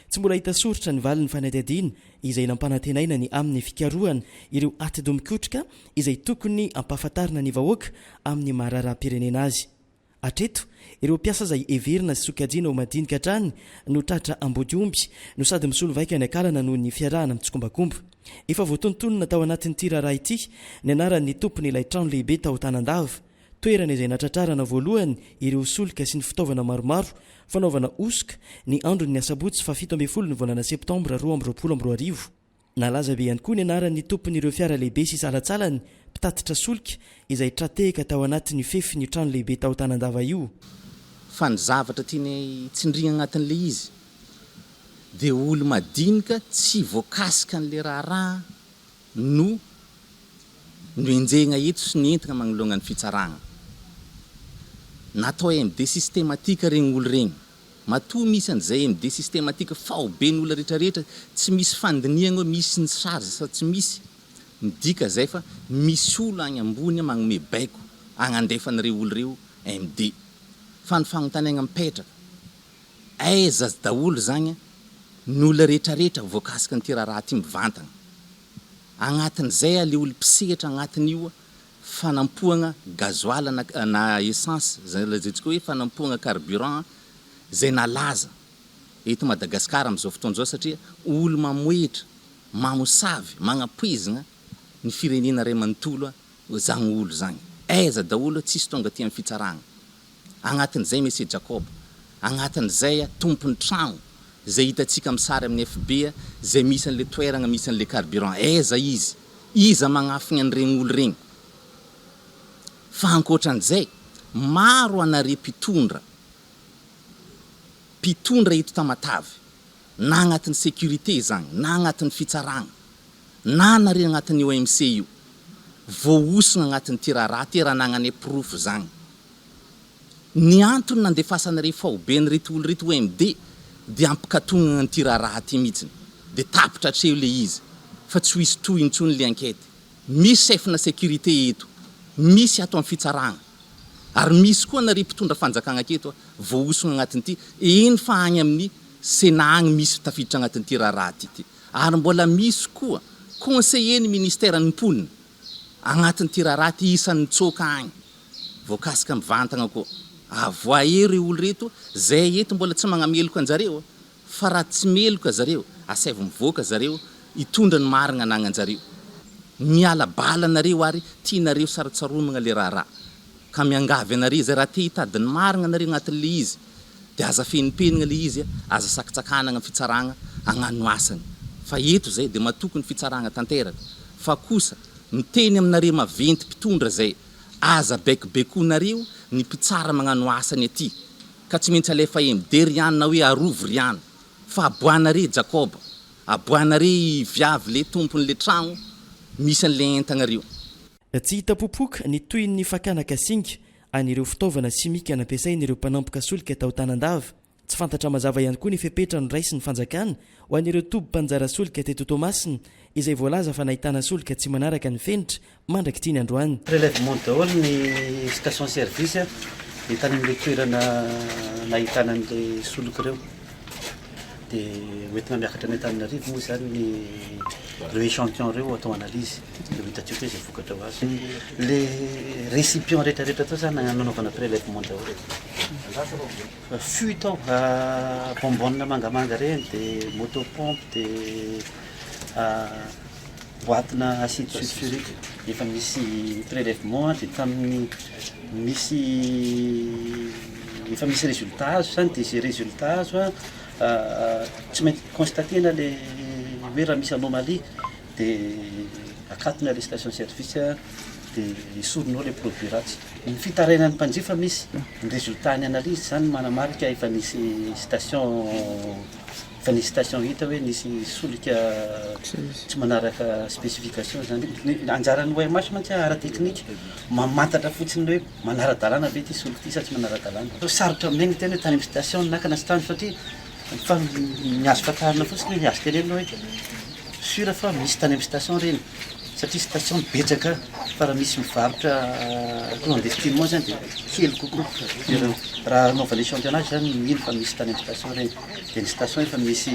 Tsy mbola hita soritra ny valin'ny fanadihadiana izay nampanantenaina ny amin'ny fikarohana ireo atidoha mikotrika izay tokony hampahafantarina ny vahoaka amin'ny maha raharaham-pirenena azy. Hatreto, ireo mpiasa izay heverina sy sokajiana ho madinika hatrany no tratra ambodiomby no sady misolo vaika ny akalana noho ny fiarahana mitsikombakomba. Efa voatonontonona tao anatin'ity raharaha ity ny anaran'ny tompon'ilay trano lehibe tao Tanandava, toerana izay natratrarana voalohany ireo solika sy ny fitaovana maromaro fanaovana hosoka ny andron'ny asabotsy faha 17 ny volana septambra 2022. Nalaza be ihany koa ny anaran'ny tompon'ireo fiara lehibe sy salantsalany mpitatitra solika izay tra-tehaka tao anatin'io fefin'io trano lehibe tao Tanandava io. Fa ny zavatra tianay tsindriana agnatin'ilay izy dia olo madinika tsy voakasika an'ilay raharaha no nohenjehina eto sy nentina magnoloagna ny fitsaragna. Natao MD systématique regny olo regny. Matoa misy an'izay MD systématique faobe ny olona rehetra rehetra tsy misy fandinihagna hoe misy ny charge sa tsy misy, midika zay fa misy olo agny ambony magnome baiko agnandefa an'ireo olo reo MD. Fa ny fagnontaniagna mipetraka, aiza daholo zagny ny olona rehetra rehetra voakasiky an'ity raharaha ty mivantagna? Agnatin'izay le olo mpisehatra agnatin'io fanampoagna gasoil na na essence zay lazaintsika hoe fanampoagna carburant zay nalaza eto Madagascar amizao fotoana zao satria olo mamohehitra, mamosavy, magnapoizigna ny firenena ray manontolo zagny olo zagny. Aiza daholo tsisy tonga aty am fitsaragna. Agnatin'izay Monsieur Jacob, agnatin'izay tompon'ny tragno zay hitantsika am sary amin'ny FB zay misy an'le toeragna misy an'le carburant aiza izy? Iza magnafigny an'iregny olo regny? Fa ankoatran'izay, maro anare mpitondra, mpitondra eto Tamatave, na agnatin'ny sécurité izagny, na agnatin'ny fitsaragna, na anare agnatin'ny OMC io, voahosogna agnatin'ity raharaha ty raha nagnane porofo zagny. Ny antony nandefasanare faobe an'ireto olo reto OMD dia ampikatognana an'ity raharaha ty mihitsiny. Dia tapitra hatreo le izy fa tsy ho hisy tohiny intsony le enquête. Misy chef-na sécurité eto, misy ato amin'ny fitsaragna, ary misy koa anare mpitondra fanjakagna aketo voahosogna agnatin'ity, eny fa agny amin'ny Sénat agny misy tafiditra agnatin'ity raharaha ty. Ary mbola misy koa conseiller ny ministère ny mponina agnatin'ity raharaha ty isan'ny nitsoaka agny. Voakasika mivantagna koa. Avoahe reo olo reto, zay eto mbola tsy magnameloka anjareo fa raha tsy meloka zareo, asaivo mivoaka zareo hitondra ny marigna anagnanjareo. Miala bala nareo ary tianareo sarotsaromagna le raharaha. Ka miangavy anare zay raha te hitady ny marigna nareo agnatin'le izy de aza fenimpenigna le izy, aza sakitsakanagna fitsaragna agnano asany. Fa eto zay de matoky ny fitsaragna tanteraka. Fa kosa miteny aminare maventy mpitondra zay Aza baikobaikoinareo ny mpitsara magnano asany aty ka tsy maintsy alefa MD ry an na hoe arovy ry an fa aboahanare Jacob, aboahanare i viavy le tompony le tragno misy anle entagna reo. Tsy hita popoka ny tohin'ny fakana kasinga an'ireo fitaovana simika nampiasain'ireo mpanampoka solika tao Tanandava. Tsy fantatra mazava ihany koa ny fepetra noraisin'ny fanjakana ho an'ireo toby mpanjara solika teto Toamasina izay voalaza fa nahitana solika tsy manaraka ny fenitra mandrak'ity ny androany. Prélèvement daholo ny station service dia tany amin'ilay toerana nahitana an'ilay solika ireo. Dia hoentina miakatra any Antananarivo moa izany ny ireo échantillon ireo atao analyse dia ho hitantsika eo izay vokatra ho azo. Ilay récipient rehetrarehetra tao izany nanaovana prélèvement daholo. Fût tao, bonbonne mangamanga ireny, dia moto pompe, dia boite-na acide sulfurique. Efa misy prélèvement dia tamin'ny misy efa misy résultat azo zany dia izay résultat azo an tsy maintsy constater-na le hoe raha misy anomalie dia akatona le station service dia esorina ao le produit ratsy. Ny fitarainan'ny mpanjifa misy, ny résultat ny analyse zany manamarika efa nisy station efa nisy station hita hoe nisy solika tsy manaraka spécification zany. Ny anjaran'ny OMH mantsy ara-teknika mamantatra fotsiny hoe manara-dalàna ve ity solika ity sa tsy manara-dalàna. Sarotra aminay ny hiteny hoe tany amin'ny station no nakana sy tany satria. Fa ny azo fantarina fotsiny, ny azo tenenina hoe sûr fa misy tany amin'ny station ireny satria station betsaka fa raha misy mivarotra clandestinement zany dia kely kokoa. Raha anaovana échantillonnage zany mino fa misy tany amin'ny station ireny. Dia ny station efa misy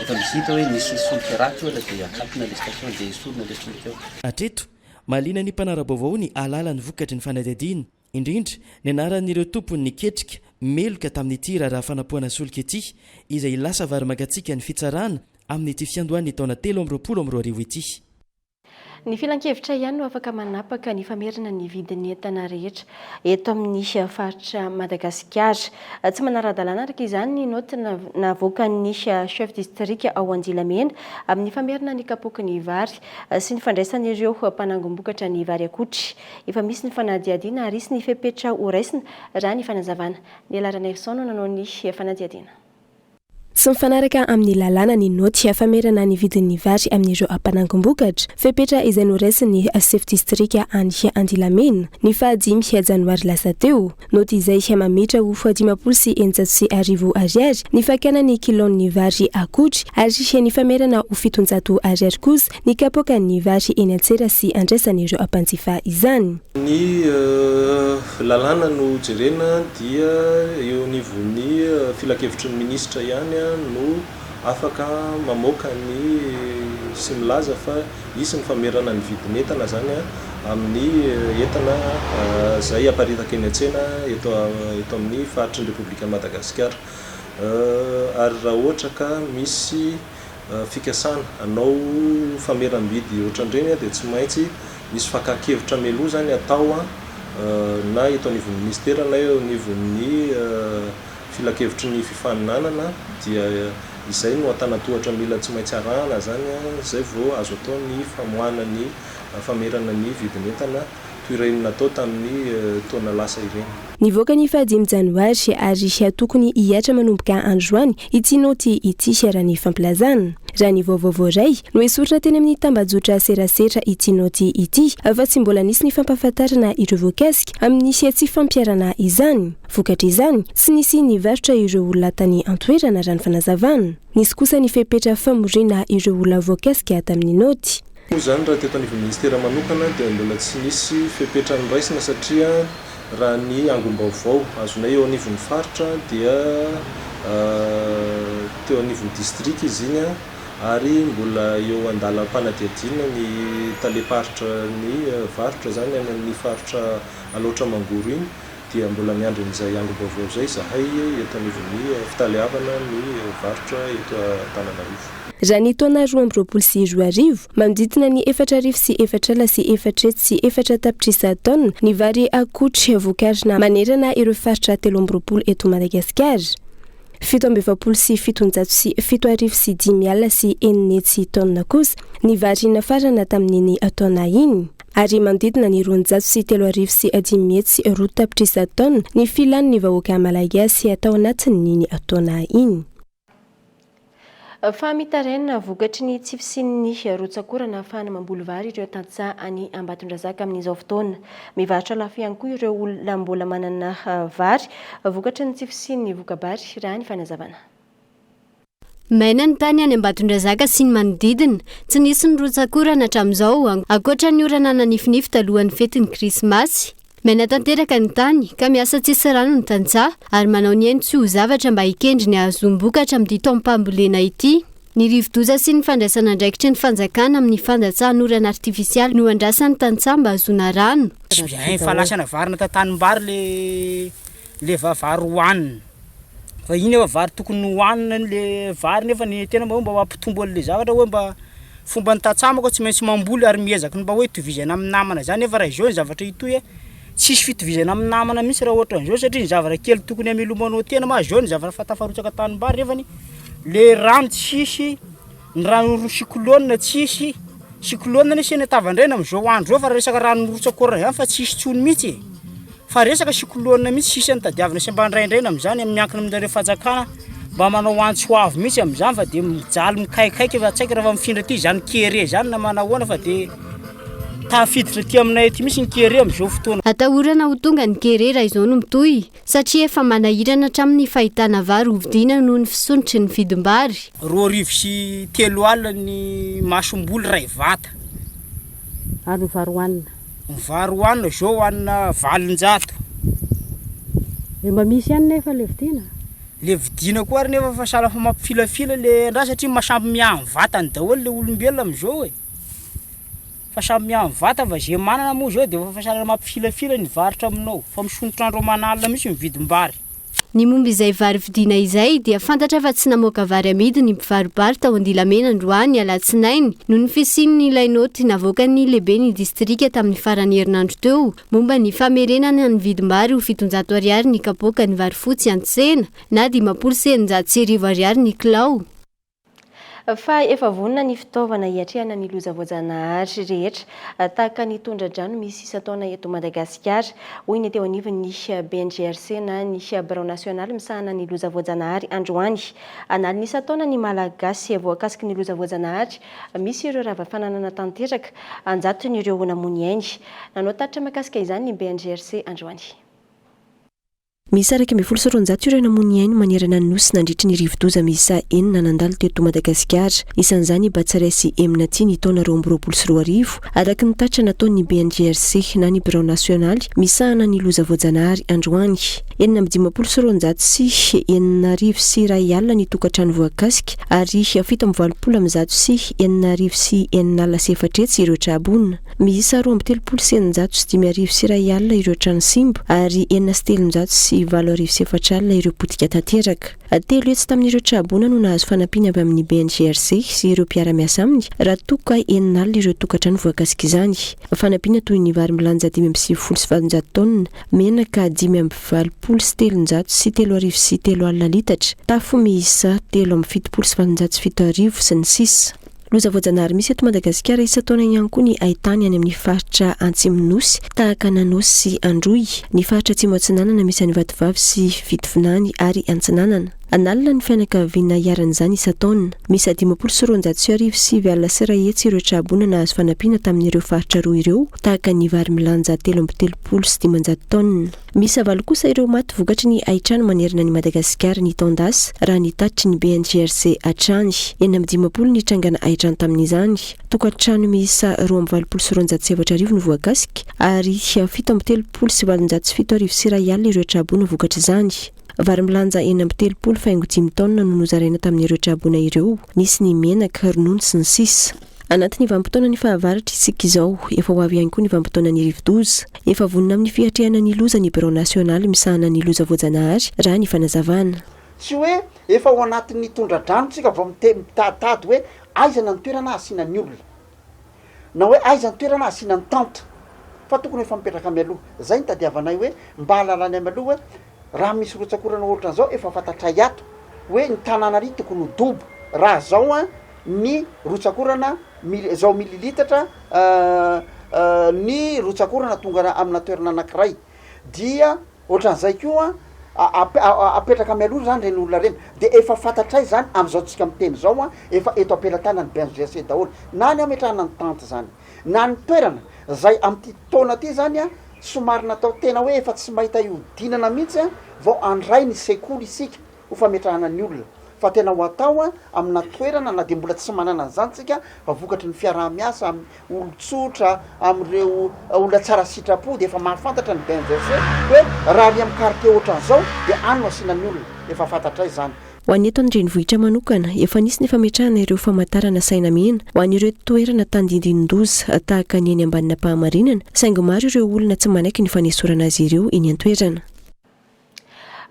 efa misy hita hoe nisy solika ratsy ohatra dia akatona ilay station dia esorina ilay solika ao. Hatreto, mahaliana ny mpanara-baovao ny hahalala ny vokatry ny fanadihadiana. Indrindra, ny anaran'ireo tompony niketrika meloka tamin'ity raharaha fanapohana solika ity, izay lasa vary mangatsiaka ny fitsarana amin'ity fiandohan'ny taona 2023 ity. Ny filankevitra ihany no afaka manapaka ny famerana ny vidin'ny entana rehetra eto amin'ny faritra Madagasikara. Tsy manara-dalàna araka izany ny naoty navoakan'ny chef distrika ao Andilamena amin'ny famerana ny kapoaky ny vary sy ny fandraisan'ireo mpanangom-bokatra ny vary akotry. Efa misy ny fanadihadiana ary hisy ny fepetra horaisina, raha ny fanazavana. Ny Laranaivoson no nanao ny fanadihadiana. Tsy mifanaraka amin'ny lalàna ny naoty famerana ny vidin'ny vary amin'ireo mpanangom-bokatra, fepetra izay noraisin'ny sefo distrika any Andilamena, ny fahadimy janoary lasa teo. Naoty izay mametra ho 1650 ariary ny fakana ny kilaon'ny vary akotry ary ny famerana ho 700 ariary kosa ny kapoakan'ny vary eny an-tsera sy andraisan'ireo mpanjifa izany. Ny lalàna no jerena dia eo anivon'ny filankevitry ny minisitra ihany no afaka mamoaka ny sy milaza fa hisy ny famerana ny vidin'entana izany amin'ny entana izay aparitaka eny an-tsena eto eto amin'ny faritry ny Repoblikan'i Madagasikara. Ary raha ohatra ka misy fikasana hanao fameram-bidy ohatran'ireny dia tsy maintsy misy fakan-kevitra mialoha izany atao na eto anivon'ny minisitera na eo anivon'ny filankevitry ny fifaninanana dia izay no antanan-tohatra mila tsy maintsy arahana izany izay vao azo atao ny famoahana ny famerana ny vidin'entana toy ireny natao tamin'ny taona lasa ireny. Nivoaka ny fahadimy janoary ary tokony hihatra manomboka androany ity naoty ity raha ny fampilazana. Raha ny vaovao voaray, noesorina teny amin'ny tambajotra serasera ity naoty ity fa tsy mbola nisy ny fampahafantarana ireo voakasika amin'ny tsy fampiharana izany. Vokatr'izany, tsy nisy nivarotra ireo olona tany an-toerana raha ny fanazavana. Nisy kosa ny fepetra famoriana ireo olona voakasika tamin'ny naoty. Moa izany raha teto anivon'ny minisitera manokana dia mbola tsy nisy fepetra noraisina satria raha ny angom-baovao azonay eo anivon'ny faritra dia teo anivon'ny distrika izy iny ary mbola eo an-dalam-panadihadiana ny talem-paritra ny varotra izany any amin'ny faritra Alaotra Mangoro iny dia mbola miandry an'izay angom-baovao izay izahay eto anivon'ny fitaleavana ny varotra eto Antananarivo. Raha ny taona 2022, manodidina ny 4404 tapitrisa taonina ny vary akotry vokarina manerana ireo faritra 23 eto Madagasikara. 77 77 06 taonina kosa ny vary nafarana tamin'iny taona iny. Ary manodidina ny 203 502 tapitrisa taonina ny filan'ny vahoaka malagasy tao anatin'iny taona iny. Fa mitaraina vokatry ny tsy fisian'ny rotsak'orana ahafahana mamboly vary ireo tantsaha any Ambatondrazaka amin'izao fotoana. Mivarotra lafo ihany koa ireo olona mbola manana vary vokatry ny tsy fisian'ny voka-bary, raha ny fanazavana. Maina ny tany any Ambatondrazaka sy ny manodidina. Tsy nisy ny rotsak'orana hatramin'izao, ankoatra ny orana nanifinify talohan'ny fetin'ny Krismasy. Maina tanteraka ny tany, ka miasa tsisy rano ny tantsaha, ary manao ny ainy tsy ho zavatra mba hikendry ny hahazoam-bokatra amin'ity taom-pambolena ity. Ny rivodoza sy ny fandraisana andraikitry ny fanjakana amin'ny fandatsahan'orana artifisialy no andrasan'ny tantsaha mba hahazoana rano. Efa lasana vary natao tanimbary le le va vary hohanina fa iny efa vary tokony hohanina le vary nefa ny tena mba hoe mba hampitombo an'le zavatra hoe mba fomban'ny tantsaha manko tsy maintsy mamboly ary miezaka ny mba hoe hitovizana amin'ny namana zany nefa raha izao ny zavatra hitohy e tsisy fitovizana amin'ny namana mihitsy raha ohatran'izao satria ny zavatra kely tokony hamelomanao tena ma zao ny zavatra fa tafarotsaka tanimbary nefany le rano tsisy ny rano cyclone tsisy cyclone anie sena tavandraina am'zao andro zao fa raha resaka rano mirotsak'orana zany fa tsisy tsony mihitsy e. Fa resaka cyclone mihitsy sisa no tadiavina sy mba andraindraina amin'izany amin'ny miankina aminareo fanjakana mba manao antso avo mihitsy amin'izany fa dia mijaly mikaikaika fa tsy haiko raha mifindra aty izany kere izany na manahoana fa dia. Tafiditra aty aminay aty mihitsy ny kere amin'izao fotoana. Atahorana ho tonga ny kere raha izao no mitohy, satria efa manahirana hatramin'ny fahitana vary hovidiana noho ny fisondrotry ny vidim-bary. 2300 ny masomboly iray vata. Ary ny vary hohanina? Ny vary hohanina izao hohanina 800. Dia mba misy ihany nefa ilay vidiana? Le vidiana koa ary nefa fa sahala fa mampifilafila le andraha satria ma samy miahy ny vatany daholo le olombelona amizao e! Fa samy miahy ny vata fa ze manana moa zao de efa sahala mampifilafila ny hivarotra aminao fa misondrotra andro aman'alina mihitsy ny vidim-bary. Ny momba izay vary vidiana izay dia fantatra fa tsy namoaka vary amidy ny mpivaro-bary tao Andilamena androany alatsinainy noho ny fisian'ilay naoty navoakan'ny lehiben'ny distrika tamin'ny faran'ny herinandro teo Momba ny famerenana ny vidim-bary ho 700 ariary ny kapoaka ny vary fotsy an-tsena na 1650 ariary ny kilao. Fa efa vonona ny fitaovana hiatrehana ny loza voajanahary rehetra tahaka ny tondra-drano misy isan-taona eto Madagasikara, hoy ny teo anivon'ny BNGRC na ny Birao nasionaly misahana ny loza voajanahary androany. An'aliny isan-taona ny Malagasy voakasiky ny loza voajanahary, misy ireo rava fananana tanteraka, an-jatony ireo namoy ny ainy. Nanao tatitra mahakasika izany ny BNGRC androany. Miisa 211 ireo namoy ny ainy manerana ny Nosy nandritry ny rivodoza miisa enina nandalo teto Madagasikara. Isan'izany i Batsirai sy Emnaty ny taona 2022, araka ny tatitra nataon'ny BNGRC na ny Birao nasionaly misahana ny loza voajanahary androany. 256 61 ny tokantrano voakasika ary 687 604 ireo tra-boina. Miisa 632 605 ireo trano simba ary 306 804 ireo potika tanteraka. 300 tamin'ireo tra-boina no nahazo fanampiana avy amin'ny BNGRC sy ireo mpiara-miasa aminy raha toa ka 60 ireo tokantrano voakasik'izany. Fanampiana toy ny vary milanja 895 taonina, menaka 385 03 30 litatra, tafo miisa 773 707 sy ny sisa. Loza voajanahary misy eto Madagasikara isan-taona ihany koa ny haitany any amin'ny faritra Antsimon'ny Nosy, tahaka an'Anôsy sy Androy, ny faritra Atsimo Atsinanana misy an'i Vatovavy sy Fitovinany ary Antsinanana. An'alina ny fianakaviana iharan'izany isan-taona. Miisa 1250 109 ireo tra-boina nahazo fanampiana tamin'ireo faritra roa ireo, tahaka ny vary milanja 533 taonina. Miisa valo kosa ireo maty vokatry ny haintrano manerana an'i Madagasikara ny taon-dasa, raha ny tatitry ny BNGRC hatrany. 56 ny trangana haintrano tamin'izany. Tokantrano miisa 282 no voakasika ary 837 707 ireo tra-boina vokatr'izany. Vary milanja 36 faingo dimy taonina no nozaraina tamin'ireo tra-boina ireo. Nisy ny menaka, ronono sy ny sisa. Anatin'ny vanim-potoanan'ny fahavaratra isika izao. Efa ho avy ihany koa ny vanim-potoanan'ny rivodoza. Efa vonona amin'ny fiatrehana ny loza ny Birao nasionaly misahana ny loza voajanahary, raha ny fanazavana. Tsy hoe efa ao anatin'ny tondra-drano tsika vao mite mitaditady hoe aizana ny toerana hasiana ny olona, na hoe aiza ny toerana hasiana ny tente, fa tokony efa mipetraka mialoha. Zay no tadiavanay hoe mba hahalalanay mialoha hoe raha misy rotsak'orana ohatran'izao efa fantatray ato hoe ny tanàna ary tokony ho dobo raha zao an, ny rotsak'orana mil zao mililitatra ny rotsak'orana tonga amina toerana anankiray dia ohatran'izay koa apetraka mialoha zany reny olona reny de efa fantatray zany am'izao tsika miteny zao an efa eto am-pelatanan'ny BNGRC daholo na ny ametrahana ny tente zany na ny toerana zay am'ty taona ty zany an somary natao tena hoe efa tsy mahita hiodinana mihitsy an vao handray ny sekoly isika ho fametrahana ny olona fa tena ho atao amina toerana na dia mbola tsy manana an'izany tsika fa vokatry ny fiaraha-miasa amin'ny olon-tsotra, amin'ireo olona tsara sitrapo dia efa mahafantatra ny BNGRC hoe raha ary amin'ny quartier ohatran'izao dia any no asiana ny olona, efa fantatray izany. Ho an'ny eto an-drenivohitra manokana, efa nisy ny fametrahana ireo famantarana saina mena ho an'ireo toerana tandindinin-doza tahaka ny eny Ambanin'Ampahamarinana, saingy maro ireo olona tsy manaiky ny fanesorana azy ireo eny an-toerana.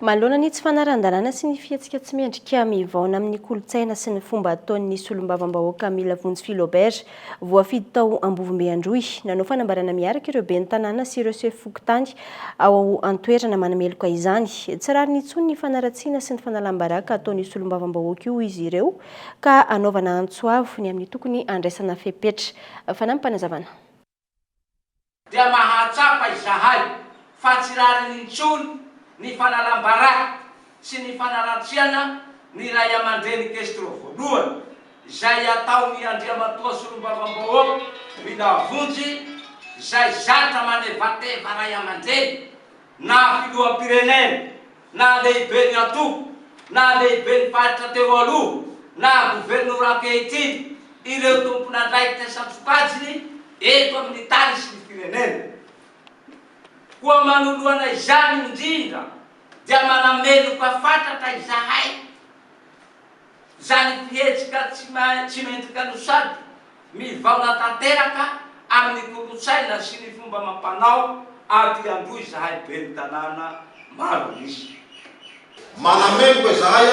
Manoloana ny tsy fanarahan-dalàna sy ny fihetsika tsy mendrika mivaona amin'ny kolontsaina sy ny fomba ataon'ny solombavambahoaka Milavonjy Philobert, voafidy tao Ambovombe Androy, nanao fanambarana miaraka ireo ben'ny tanàna sy ireo sefo fokontany ao an-toerana manameloka izany. Tsy rariny intsony ny fanaratsiana sy ny fanalam-baraka ataon'io solombavambahoaka io, hoy izy ireo, ka anaovana antso avo ny amin'ny tokony handraisana fepetra. Fanampim-panazavana. Dia mahatsapa izahay fa tsy rariny intsony ny fanalam-baraka sy ny fanaratsiana ny ray aman-dreny Castro voalohany, izay ataon'i Andriamatoa Solombavambahoaka Milavonjy. izay zatra manevateva ray aman-dreny na filoham-pirenena na lehiben'ny antoko na lehiben'ny faritra teo aloha na governora ankehitriny ireo tompon'andraikitra isan-tsokajiny eto amin'ny tany sy ny firenena. Koa manoloana izany indrindra dia manameloka fatratra izahay Izany fihetsika tsy mendrika no sady mivaona tanteraka amin'ny kolontsaina sy ny fomba amam-panao aty Androy izahay ben'ny tanàna maro an'isa. Manameloka izahay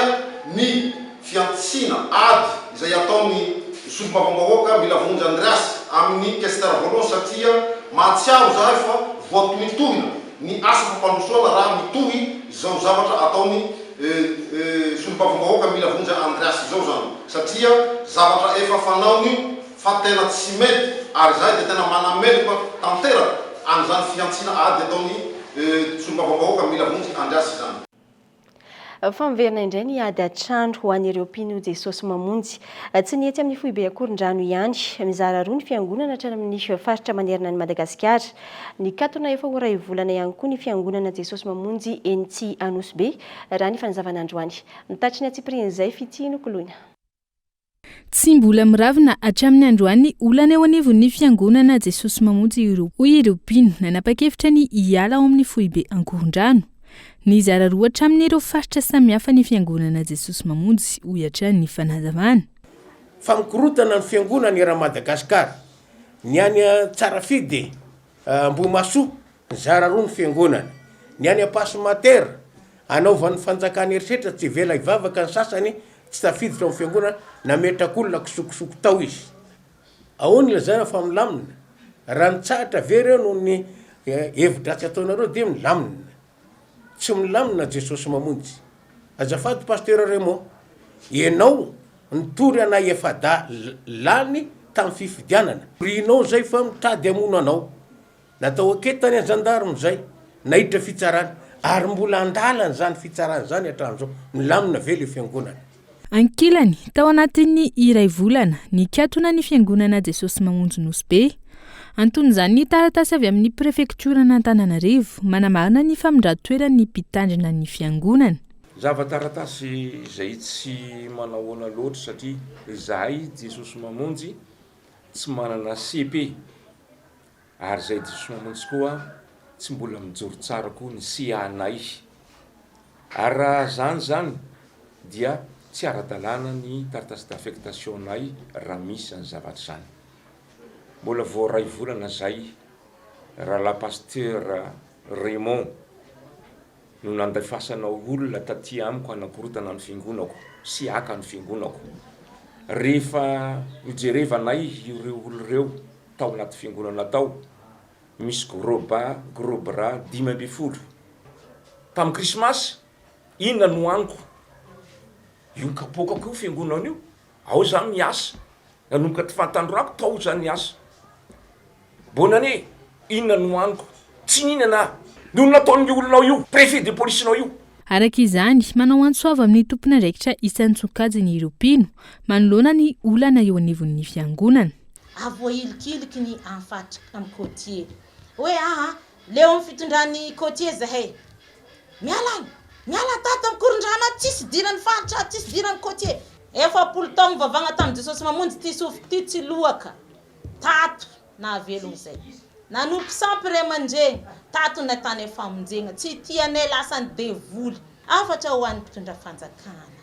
ny fiantsiana ady izay ataon'ny solombavambahoaka Milavonjy Andriasy amin'ny Questeur voalohany satria mahatsiaro izahay fa voatohintohina ny asa fampandrosoana raha mitohy izao zavatra ataon'ny solombavambahoaka mila vonjy Andriasy izao izany satria zavatra efa fanaony io fa tena tsy mety ary izahay dia tena manameloka tanteraka an'izany fihantsiana ady ataon'ny solombavambahoaka mila vonjy Andriasy izany. Fa miverina indray ny ady an-trano ho an'ireo mpino Jesosy Mamonjy. Tsy ny etsy amin'ny foibe Ankorondrano ihany. Mizara roa ny fiangonana hatrany amin'ny faritra manerana an'i Madagasikara. Nikatona efa ho iray volana ihany koa ny fiangonana Jesosy Mamonjy eny Tsy Anosibe, raha ny fanazavana androany. Mitatry ny antsipirian'izay Fitia Nokoloina. Tsy mbola miravina hatramin'ny androany ny olana eo anivon'ny Fiangonana Jesosy Mamonjy ireo, hoy ireo mpino nanapa-kevitra ny hiala ao amin'ny foibe Ankorondrano. Nizara roa hatramin'ireo faritra samihafa ny Fiangonana Jesosy Mamonjy, hoy hatrany ny fanazavana. Fa mikorontana ny fiangonana eran'i Madagasikara. Ny any Tsarafidy, Ambohimahasoa, nizara roa ny fiangonana. Ny any Ampasimatera, anaovan'ny fanjakana herisetra tsy avela hivavaka ny sasany Tsy tafiditra ao amin'ny fiangonana, nametraka olona kisokosoko tao izy. Ahoana ilazana fa milamina? Raha nitsahatra ve ireo noho ny hevi-dratsy ataonareo dia milamina? Tsy milamina Jesosy Mamonjy. Azafady Pasteur Raymond, ianao nitory anay efa-dahy lany tamin'ny fifidianana. Rinao izay fa mitady hamono anao. Natao enquête tany an-gendarme zay, naiditra fitsarana, ary mbola andalana izany fitsarana izany hatramin'izao, milamina ve le fiangonana? Ankilany, tao anatin'ny iray volana, nikatona ny fiangonana Jesosy Mamonjy Nosy Be. Anton'izany ny taratasy avy amin'ny prefektioran'Antananarivo manamarina ny famindran-toeran'ny mpitandrina ny fiangonana. Zava-taratasy izay tsy manahoana loatra satria izahay Jesosy Mamonjy tsy manana CP. Ary izay Jesosy Mamonjy koa tsy mbola mijoro tsara koa ny CA-nay. Ary raha zany izany dia tsy ara-dalàna ny taratasy d'affectation-nay raha misy izany zavatra izany. Mbola vao iray volana izay Rahalahy Pasteur Raymond no nandefasanao olona taty amiko hanakorotana ny fiangonako sy haka ny fiangonako. Rehefa nojerevanay ireo olona ireo tao anaty fiangonana tao, misy gros bas, gros bras 15. Tamin'ny krismasy, inona no haniko? Io kapoakako io fiangonana io, ao za miasa, nanomboka ty fahatandrorako tao za niasa. Bonne année, inona no haniko? Tsy nihinana aho. Noho ny nataon'io olonao io, préfet de police-nao io. Araka izany, manao antso avo amin'ny tompon'andraikitra isan-tsokajiny ireo mpino, manoloana ny olana eo anivon'ny fiangonana. Avoahilikiliky ny am faritry am côtier hoe aa leo am fitondran'ny côtier zahay miala any miala tato am korondrano ato tsisy idiran'ny faritra ato tsisy idiran'ny côtier 40 taogno nivavagna tam Jesosy Mamonjy ty sofiko ty tsy loaka tato nahavelogno zay nanompo sampy ray aman-dreny tato nahitanay famonjegna tsy tianay lasan'ny devoly hafatra ho an'ny mpitondra fanjakana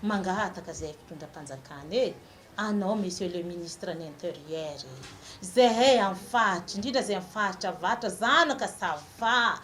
mangataka zay mpitondra mpanjakana e anao monsieur le ministre ny interieur e zahay am faritra indrindra zay am faritra avaratra zanaka ça va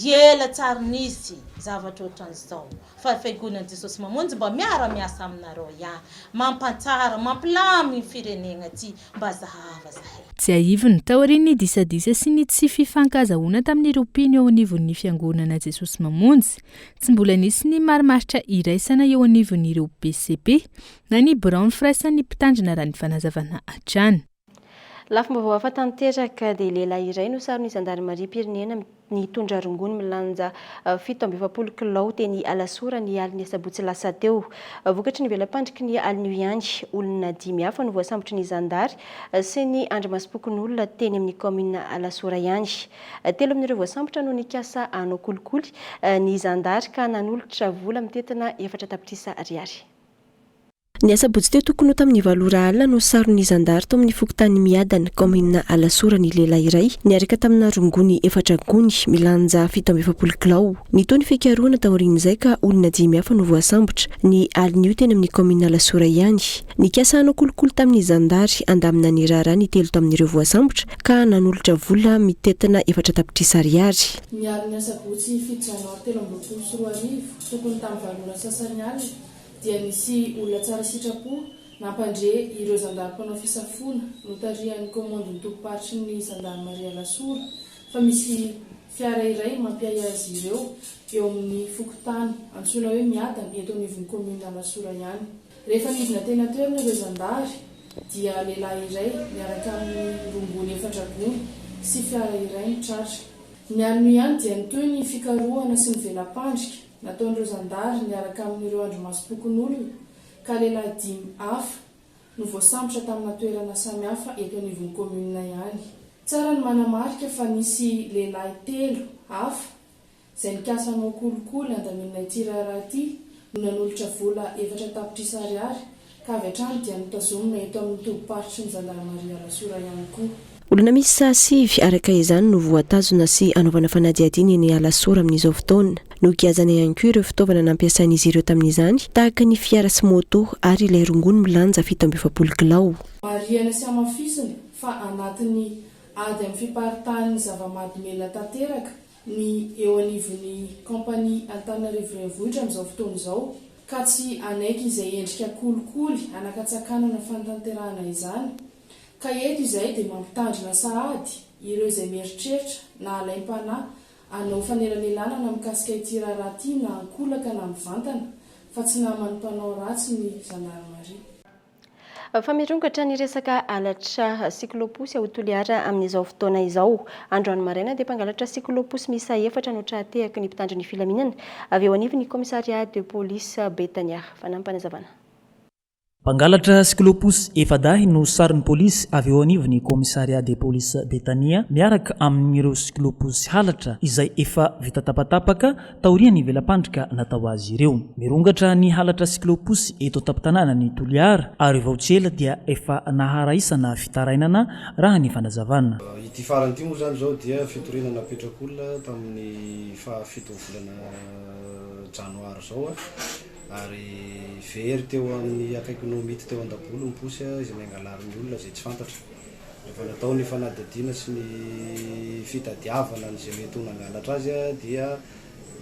ela tsary nisy zavatra otran'izao fa fiangonan'i Jesosy Mamonjy mba miara miasa aminareo ihany mampantsara mampilamigny firenegna ty mba zahava zahay. Tsiahivina, taorian'ny disadisa sy ny tsy fifankazahoana tamin'ireo mpino eo anivon'ny Fiangonana Jesosy Mamonjy, tsy mbola nisy ny marimaritra iraisana eo anivon'ireo BCP na ny biraon'ny firaisan'ny mpitandrina raha ny fanazavana hatrany. Lafim-baovao hafa tanteraka dia lehilahy iray no saron'ny zandarimariam-pirenena nitondra rongony milanja 47 kilao teny Alasora ny alin'ny asabotsy lasa teo. Vokatry ny vela-pandriky ny alin'io ihany, olona dimy hafa no voasambotry ny zandary sy ny andrimasom-pokonolona teny amin'ny kaominina Alasora ihany. Telo amin'ireo voasambotra no nikasa hanao kolikoly ny zandary ka nanolotra vola mitentina efatra tapitrisa ariary. Ny asabotsy teo tokony ho tamin'ny valo ora alina no saron'ny zandary tao amin'ny fokontany Miadana, kaominina Alasora ny lehilahy iray niaraka tamina rongony efatra gony milanja 47 kilao. Nitohy ny fikarohana taorian'izay ka olona dimy hafa no voasambotra ny alin'io teny amin'ny kaominina Alasora ihany. Nikasa hanao kolikoly tamin'ny zandary handamina ny raharaha ny telo tamin'ireo voasambotra ka nanolotra vola mitentina efatra tapitrisa ariary. Ny alin'ny asabotsy fito janoary 2023 tokony tamin'ny valo ora sasany alina dia nisy olona tsara sitrapo nampandre ireo zandary mpanao fisafoana notarihan'ny kaomandin'ny tobim-paritry ny zandarimaria Alasora fa misy fiara iray mampiahiahy azy ireo eo amin'ny fokontany antsoina hoe Miadana eto anivon'ny kaominina Alasora ihany. Rehefa nidina teny an-toerana ireo zandary dia lehilahy iray miaraka amin'ny rongony efatra gony sy fiara iray no tratra. Ny alin'io ihany dia nitohy ny fikarohana sy ny vela-pandrika nataon'ireo zandary niaraka amin'ireo andrimasom-pokonolona ka lehilahy dimy hafa no voasambotra tamina toerana samihafa eto anivon'ny kaominina ihany. Tsara ny manamarika fa nisy lehilahy telo hafa izay nikasa hanao kolikoly handaminana ity raharaha ity no nanolotra vola efatra tapitrisa ariary ka avy hatrany dia notazomina eto amin'ny tobim-paritry ny zandarimaria Alasora ihany koa. Olona miisa sivy araka izany no voatazona sy anaovana fanadihadiana eny Alasora amin'izao fotoana. Nogiazana ihany koa ireo fitaovana nampiasain'izy ireo tamin'izany tahaka ny fiara sy moto ary ilay rongony milanja 47 kilao. Marihana sy hamafisina fa anatin'ny ady amin'ny fiparitahan'ny zava-mahadomelina tanteraka ny eo anivon'ny kaompania Antananarivo Renivohitra amin'izao fotoana izao ka tsy hanaiky izay endrika kolikoly hanakatsakanana fanatanterahana izany ka eto izahay dia mampitandrina sahady ireo izay mieritreritra na alaim-panahy hanao fanelanelanana mikasika ity raharaha ity na ankolaka na mivantana fa tsy naman'ny mpanao ratsy ny zandarimaria. Fa mirongatra ny resaka halatra cyclo-pousse ao Toliara amin'izao fotoana izao. Androany maraina dia mpangalatra cyclo-pousse miisa efatra no tra-tehaky ny mpitandro ny filaminana avy eo anivon'ny commissariat de police Betania. Fanampinazavana. Mpangalatra cyclo-pousse efa-dahy no saron'ny polisy avy eo anivon'ny commissariat de police Betania miaraka amin'ireo cyclo-pousse halatra izay efa vita tapatapaka taorian'ny vela-pandrika natao azy ireo. Mirongatra ny halatra cyclo-pousse eto an-tampon-tanànan'i Toliara ary vao tsy ela dia efa naharaisana fitarainana raha ny fanazavana. Ity farany ity moa izany izao dia fitoriana napetrak'olona tamin'ny faha fiton'ny volana janoary izao ary very teo amin'ny akaikin'ny Omity teo Andaboly ny posy izay nangalarin'ny olona izay tsy fantatra. Rehefa natao ny fanadihadiana sy ny fitadiavana an'izay mety ho nangalatra azy dia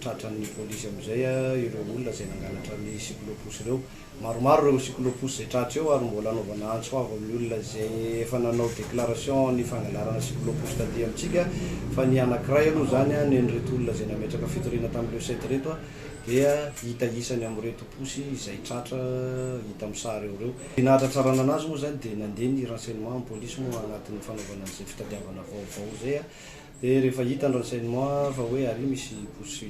tratran'ny polisy amin'izay ireo olona izay nangalatra ny cyclo-pousse ireo. Maromaro ireo cyclo-pousse izay tratra eo ary mbola anaovana antso avo amin'ny olona izay efa nanao déclaration ny fangalarana cyclo-pousse taty amintsika fa ny anankiray aloha izany nen'ireto olona izay nametraka fitoriana tamin'ireo sept ireto dia hita isany amin'ireto posy izay tratra hita amin'ny sary eo ireo. Ny nahatratrarana anazy moa izany dia nandeha ny renseignement amin'ny polisy moa anatin'ny fanaovana an'izay fitadiavana vaovao izay dia rehefa hita ny renseignement fa hoe ary misy posy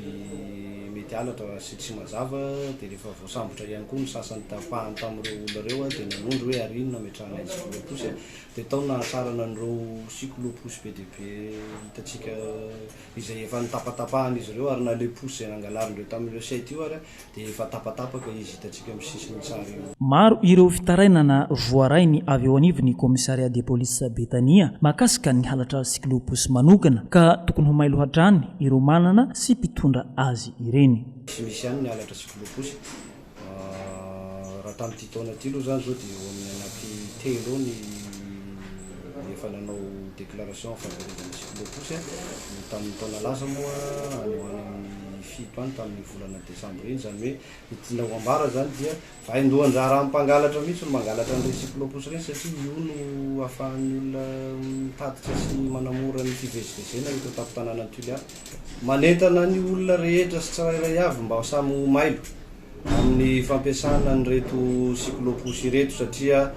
mety halatra sy tsy mazava dia rehefa voasambotra ihany koa ny sasany tapahany tamin'ireo olona ireo dia nanondro hoe ary no nametrahana ny cyclo-posy dia tao no nahatrarana an'ireo cyclo-posy be dia be hitantsika izay efa notapatapahan'izy ireo ary na ilay posy izay nangalarindreo tamin'ireo site io ary dia efa tapatapaka izy hitantsika amin'ny sisiny tsara io. Maro ireo fitarainana voarainy avy eo anivon'ny commissariat de police Betania mahakasika ny halatra cyclo-pousse manokana ka tokony ho mailo hatrany ireo manana sy mpitondra azy ireny. Tsy misy ihany ny halatra cyclo-pousse. Raha tamin'ity taona ity aloha izany izao dia eo amin'ny anaty telo eo ny efa nanao déclaration fahaverezana cyclo-pousse. Ny tamin'ny taona lasa moa any ho any amin'ny fito any tamin'ny volana desambra iny. Izany hoe ny tiana ho ambara izany dia vaindohan-draharaha mpangalatra mihitsy no mangalatra an'ireny cyclo-pousse ireny satria io no ahafahan'ny olona mitatitra sy manamora ny fivezivezena eto an-tampon-tanànan'i Tuléar. Manentana ny olona rehetra sy tsirairay avy mba samy ho mailo amin'ny fampiasana an'ireto cyclo-pousse ireto satria.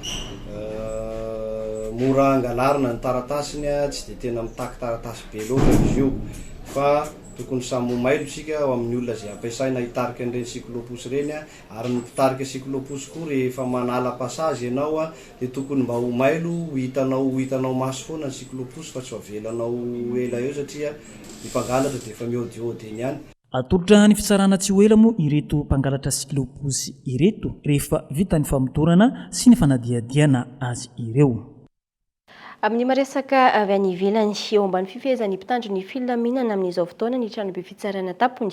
Mora angalarina ny taratasiny, tsy dia tena mitaky taratasy be loatra izy io fa tokony samy ho mailo isika ao amin'ny olona izay ampiasaina hitarika an'ireny cyclo-pousse ireny ary ny mpitarika cyclo-pousse koa rehefa manala passage ianao dia tokony mba ho mailo ho hitanao ho hitanao maso foana ny cyclo-pousse fa tsy ho avelanao ho ela eo satria ny mpangalatra dia efa mihaodihaody eny ihany. Atolotra ny fitsarana tsy ho ela moa ireto mpangalatra cyclo-pousse ireto rehefa vita ny famotorana sy ny fanadihadiana azy ireo. Amin'ny maresaka avy any ivelany, eo ambany fifehezan'ny mpitandro ny filaminana amin'izao fotoana ny tranobe fitsarana tampony,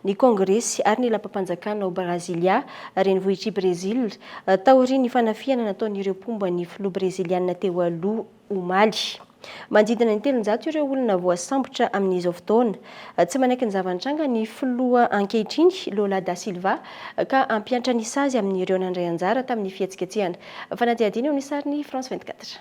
ny Kongresy ary ny lapam-panjakana ao Brasilia, renivohitr'i Brezila, taorian'ny fanafihana nataon'ireo mpomba ny filoha breziliana teo aloha omaly. Manodidina ny 300 ireo olona voasambotra amin'izao fotoana. Tsy manaiky ny zava-nitranga ny filoha ankehitriny, Lula da Silva, ka hampihantra ny sazy amin'ireo nandray anjara tamin'ny fihetsiketsehana. Fanadihadiana eo amin'ny sarin'ny France 24.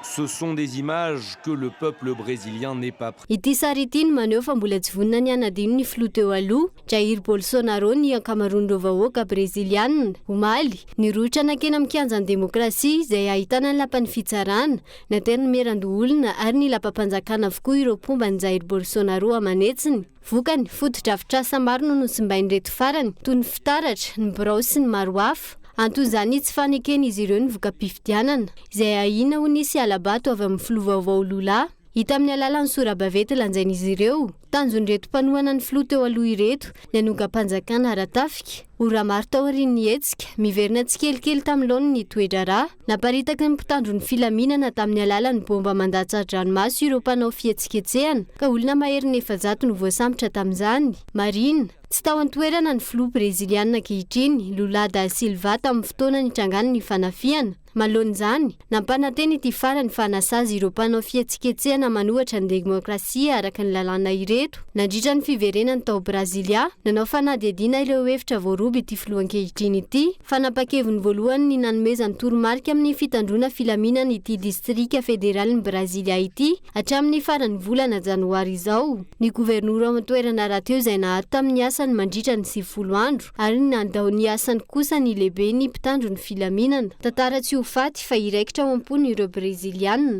Ce sont des images que le peuple brésilien n'est pas prêt. Ity sary ity no maneho fa mbola tsy vonona ny hanadino ny filoha teo aloha, Jair Bolsonaro ny ankamaroan'ireo vahoaka breziliana. Omaly, nirohotra nankeny amin'ny kianjan'ny demokrasia, izay ahitana ny lapan'ny fitsarana, ny antenimierandoholona ary ny lapam-panjakana avokoa ireo mpomba an'i Jair Bolsonaro aman'hetsiny. Vokany, fotodrafitrasa maro no nosimbain'ireto farany, toy ny fitaratra, ny birao sy ny maro hafa. Anton'izany tsy faneken'izy ireo ny voka-pifidianana, izay ahiana ho nisy hala-bato avy amin'ny filoha vaovao Lula. Hita amin'ny alalan'ny sora-baventy lanjain'izy ireo. Tanjon'ireto mpanohana ny filoha teo aloha ireto ny hanongam-panjakana ara-tafika. Ora maro taorian'ny hetsika, miverina tsikelikely tamin'ny laoniny ny toe-draharaha. Naparitaky ny mpitandro ny filaminana tamin'ny alalan'ny baomba mandatsa-dranomaso ireo mpanao fihetsiketsehana, ka olona maherin'ny 400 no voasambotra tamin'izany. Marihina, tsy tao an-toerana ny filoha breziliana ankehitriny, Lula da Silva tamin'ny fotoana nitrangan'ny fanafihana. Manoloana izany, nampanantena ity farany fa hanasazy ireo mpanao fihetsiketsehana manohatra ny demokrasia araka ny lalàna ireto. Nandritra ny fiverenany tao Brasilia, nanao fanadihadiana ireo hevitra voaroba ity filoha ankehitriny ity. Fanapa-keviny voalohany ny nanomezany toromarika amin'ny fitandroana filaminana ity distrika federalin'i Brasilia ity hatramin'ny faran'ny volana janoary izao. Ny governora ao an-toerana rahateo izay naato tamin'ny asany mandritra ny 90 andro ary nandao ny asany kosa ny lehiben'ny mpitandro ny filaminana. Tantara tsy ho faty fa hiraikitra ao am-pon'ireo Breziliana.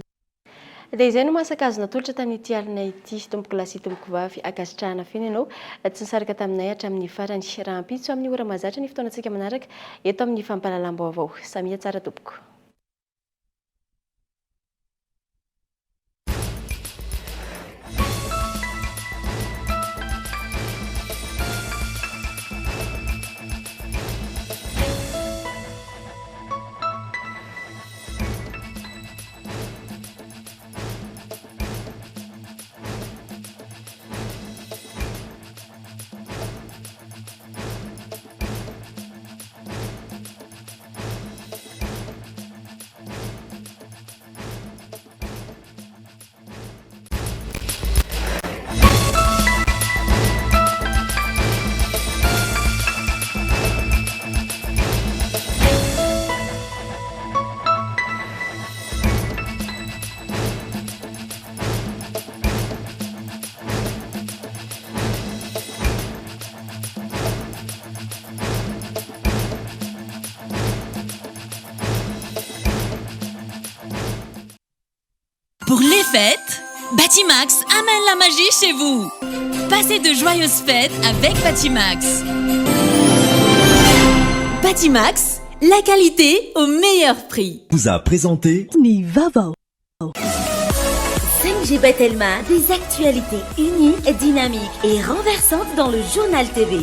Dia izay no masaka azo natolotra tamin'ity alina ity, tompokolahy sy tompokovavy. Ankasitrahana feno ianao tsy nisaraka taminay hatramin'ny farany. Rahampitso amin'ny ora mahazatra ny fotoanantsika manaraka eto amin'ny fampahalalam-baovao. Samia tsara tompoko. Pour les fêtes, Batimax amène la magie chez vous. Passez de joyeuses fêtes avec Batimax. Batimax, la qualité au meilleur prix. Vous a présenté Ny vaovao. 5G Batelma, des actualités uniques, dynamiques et renversantes dans le journal TV.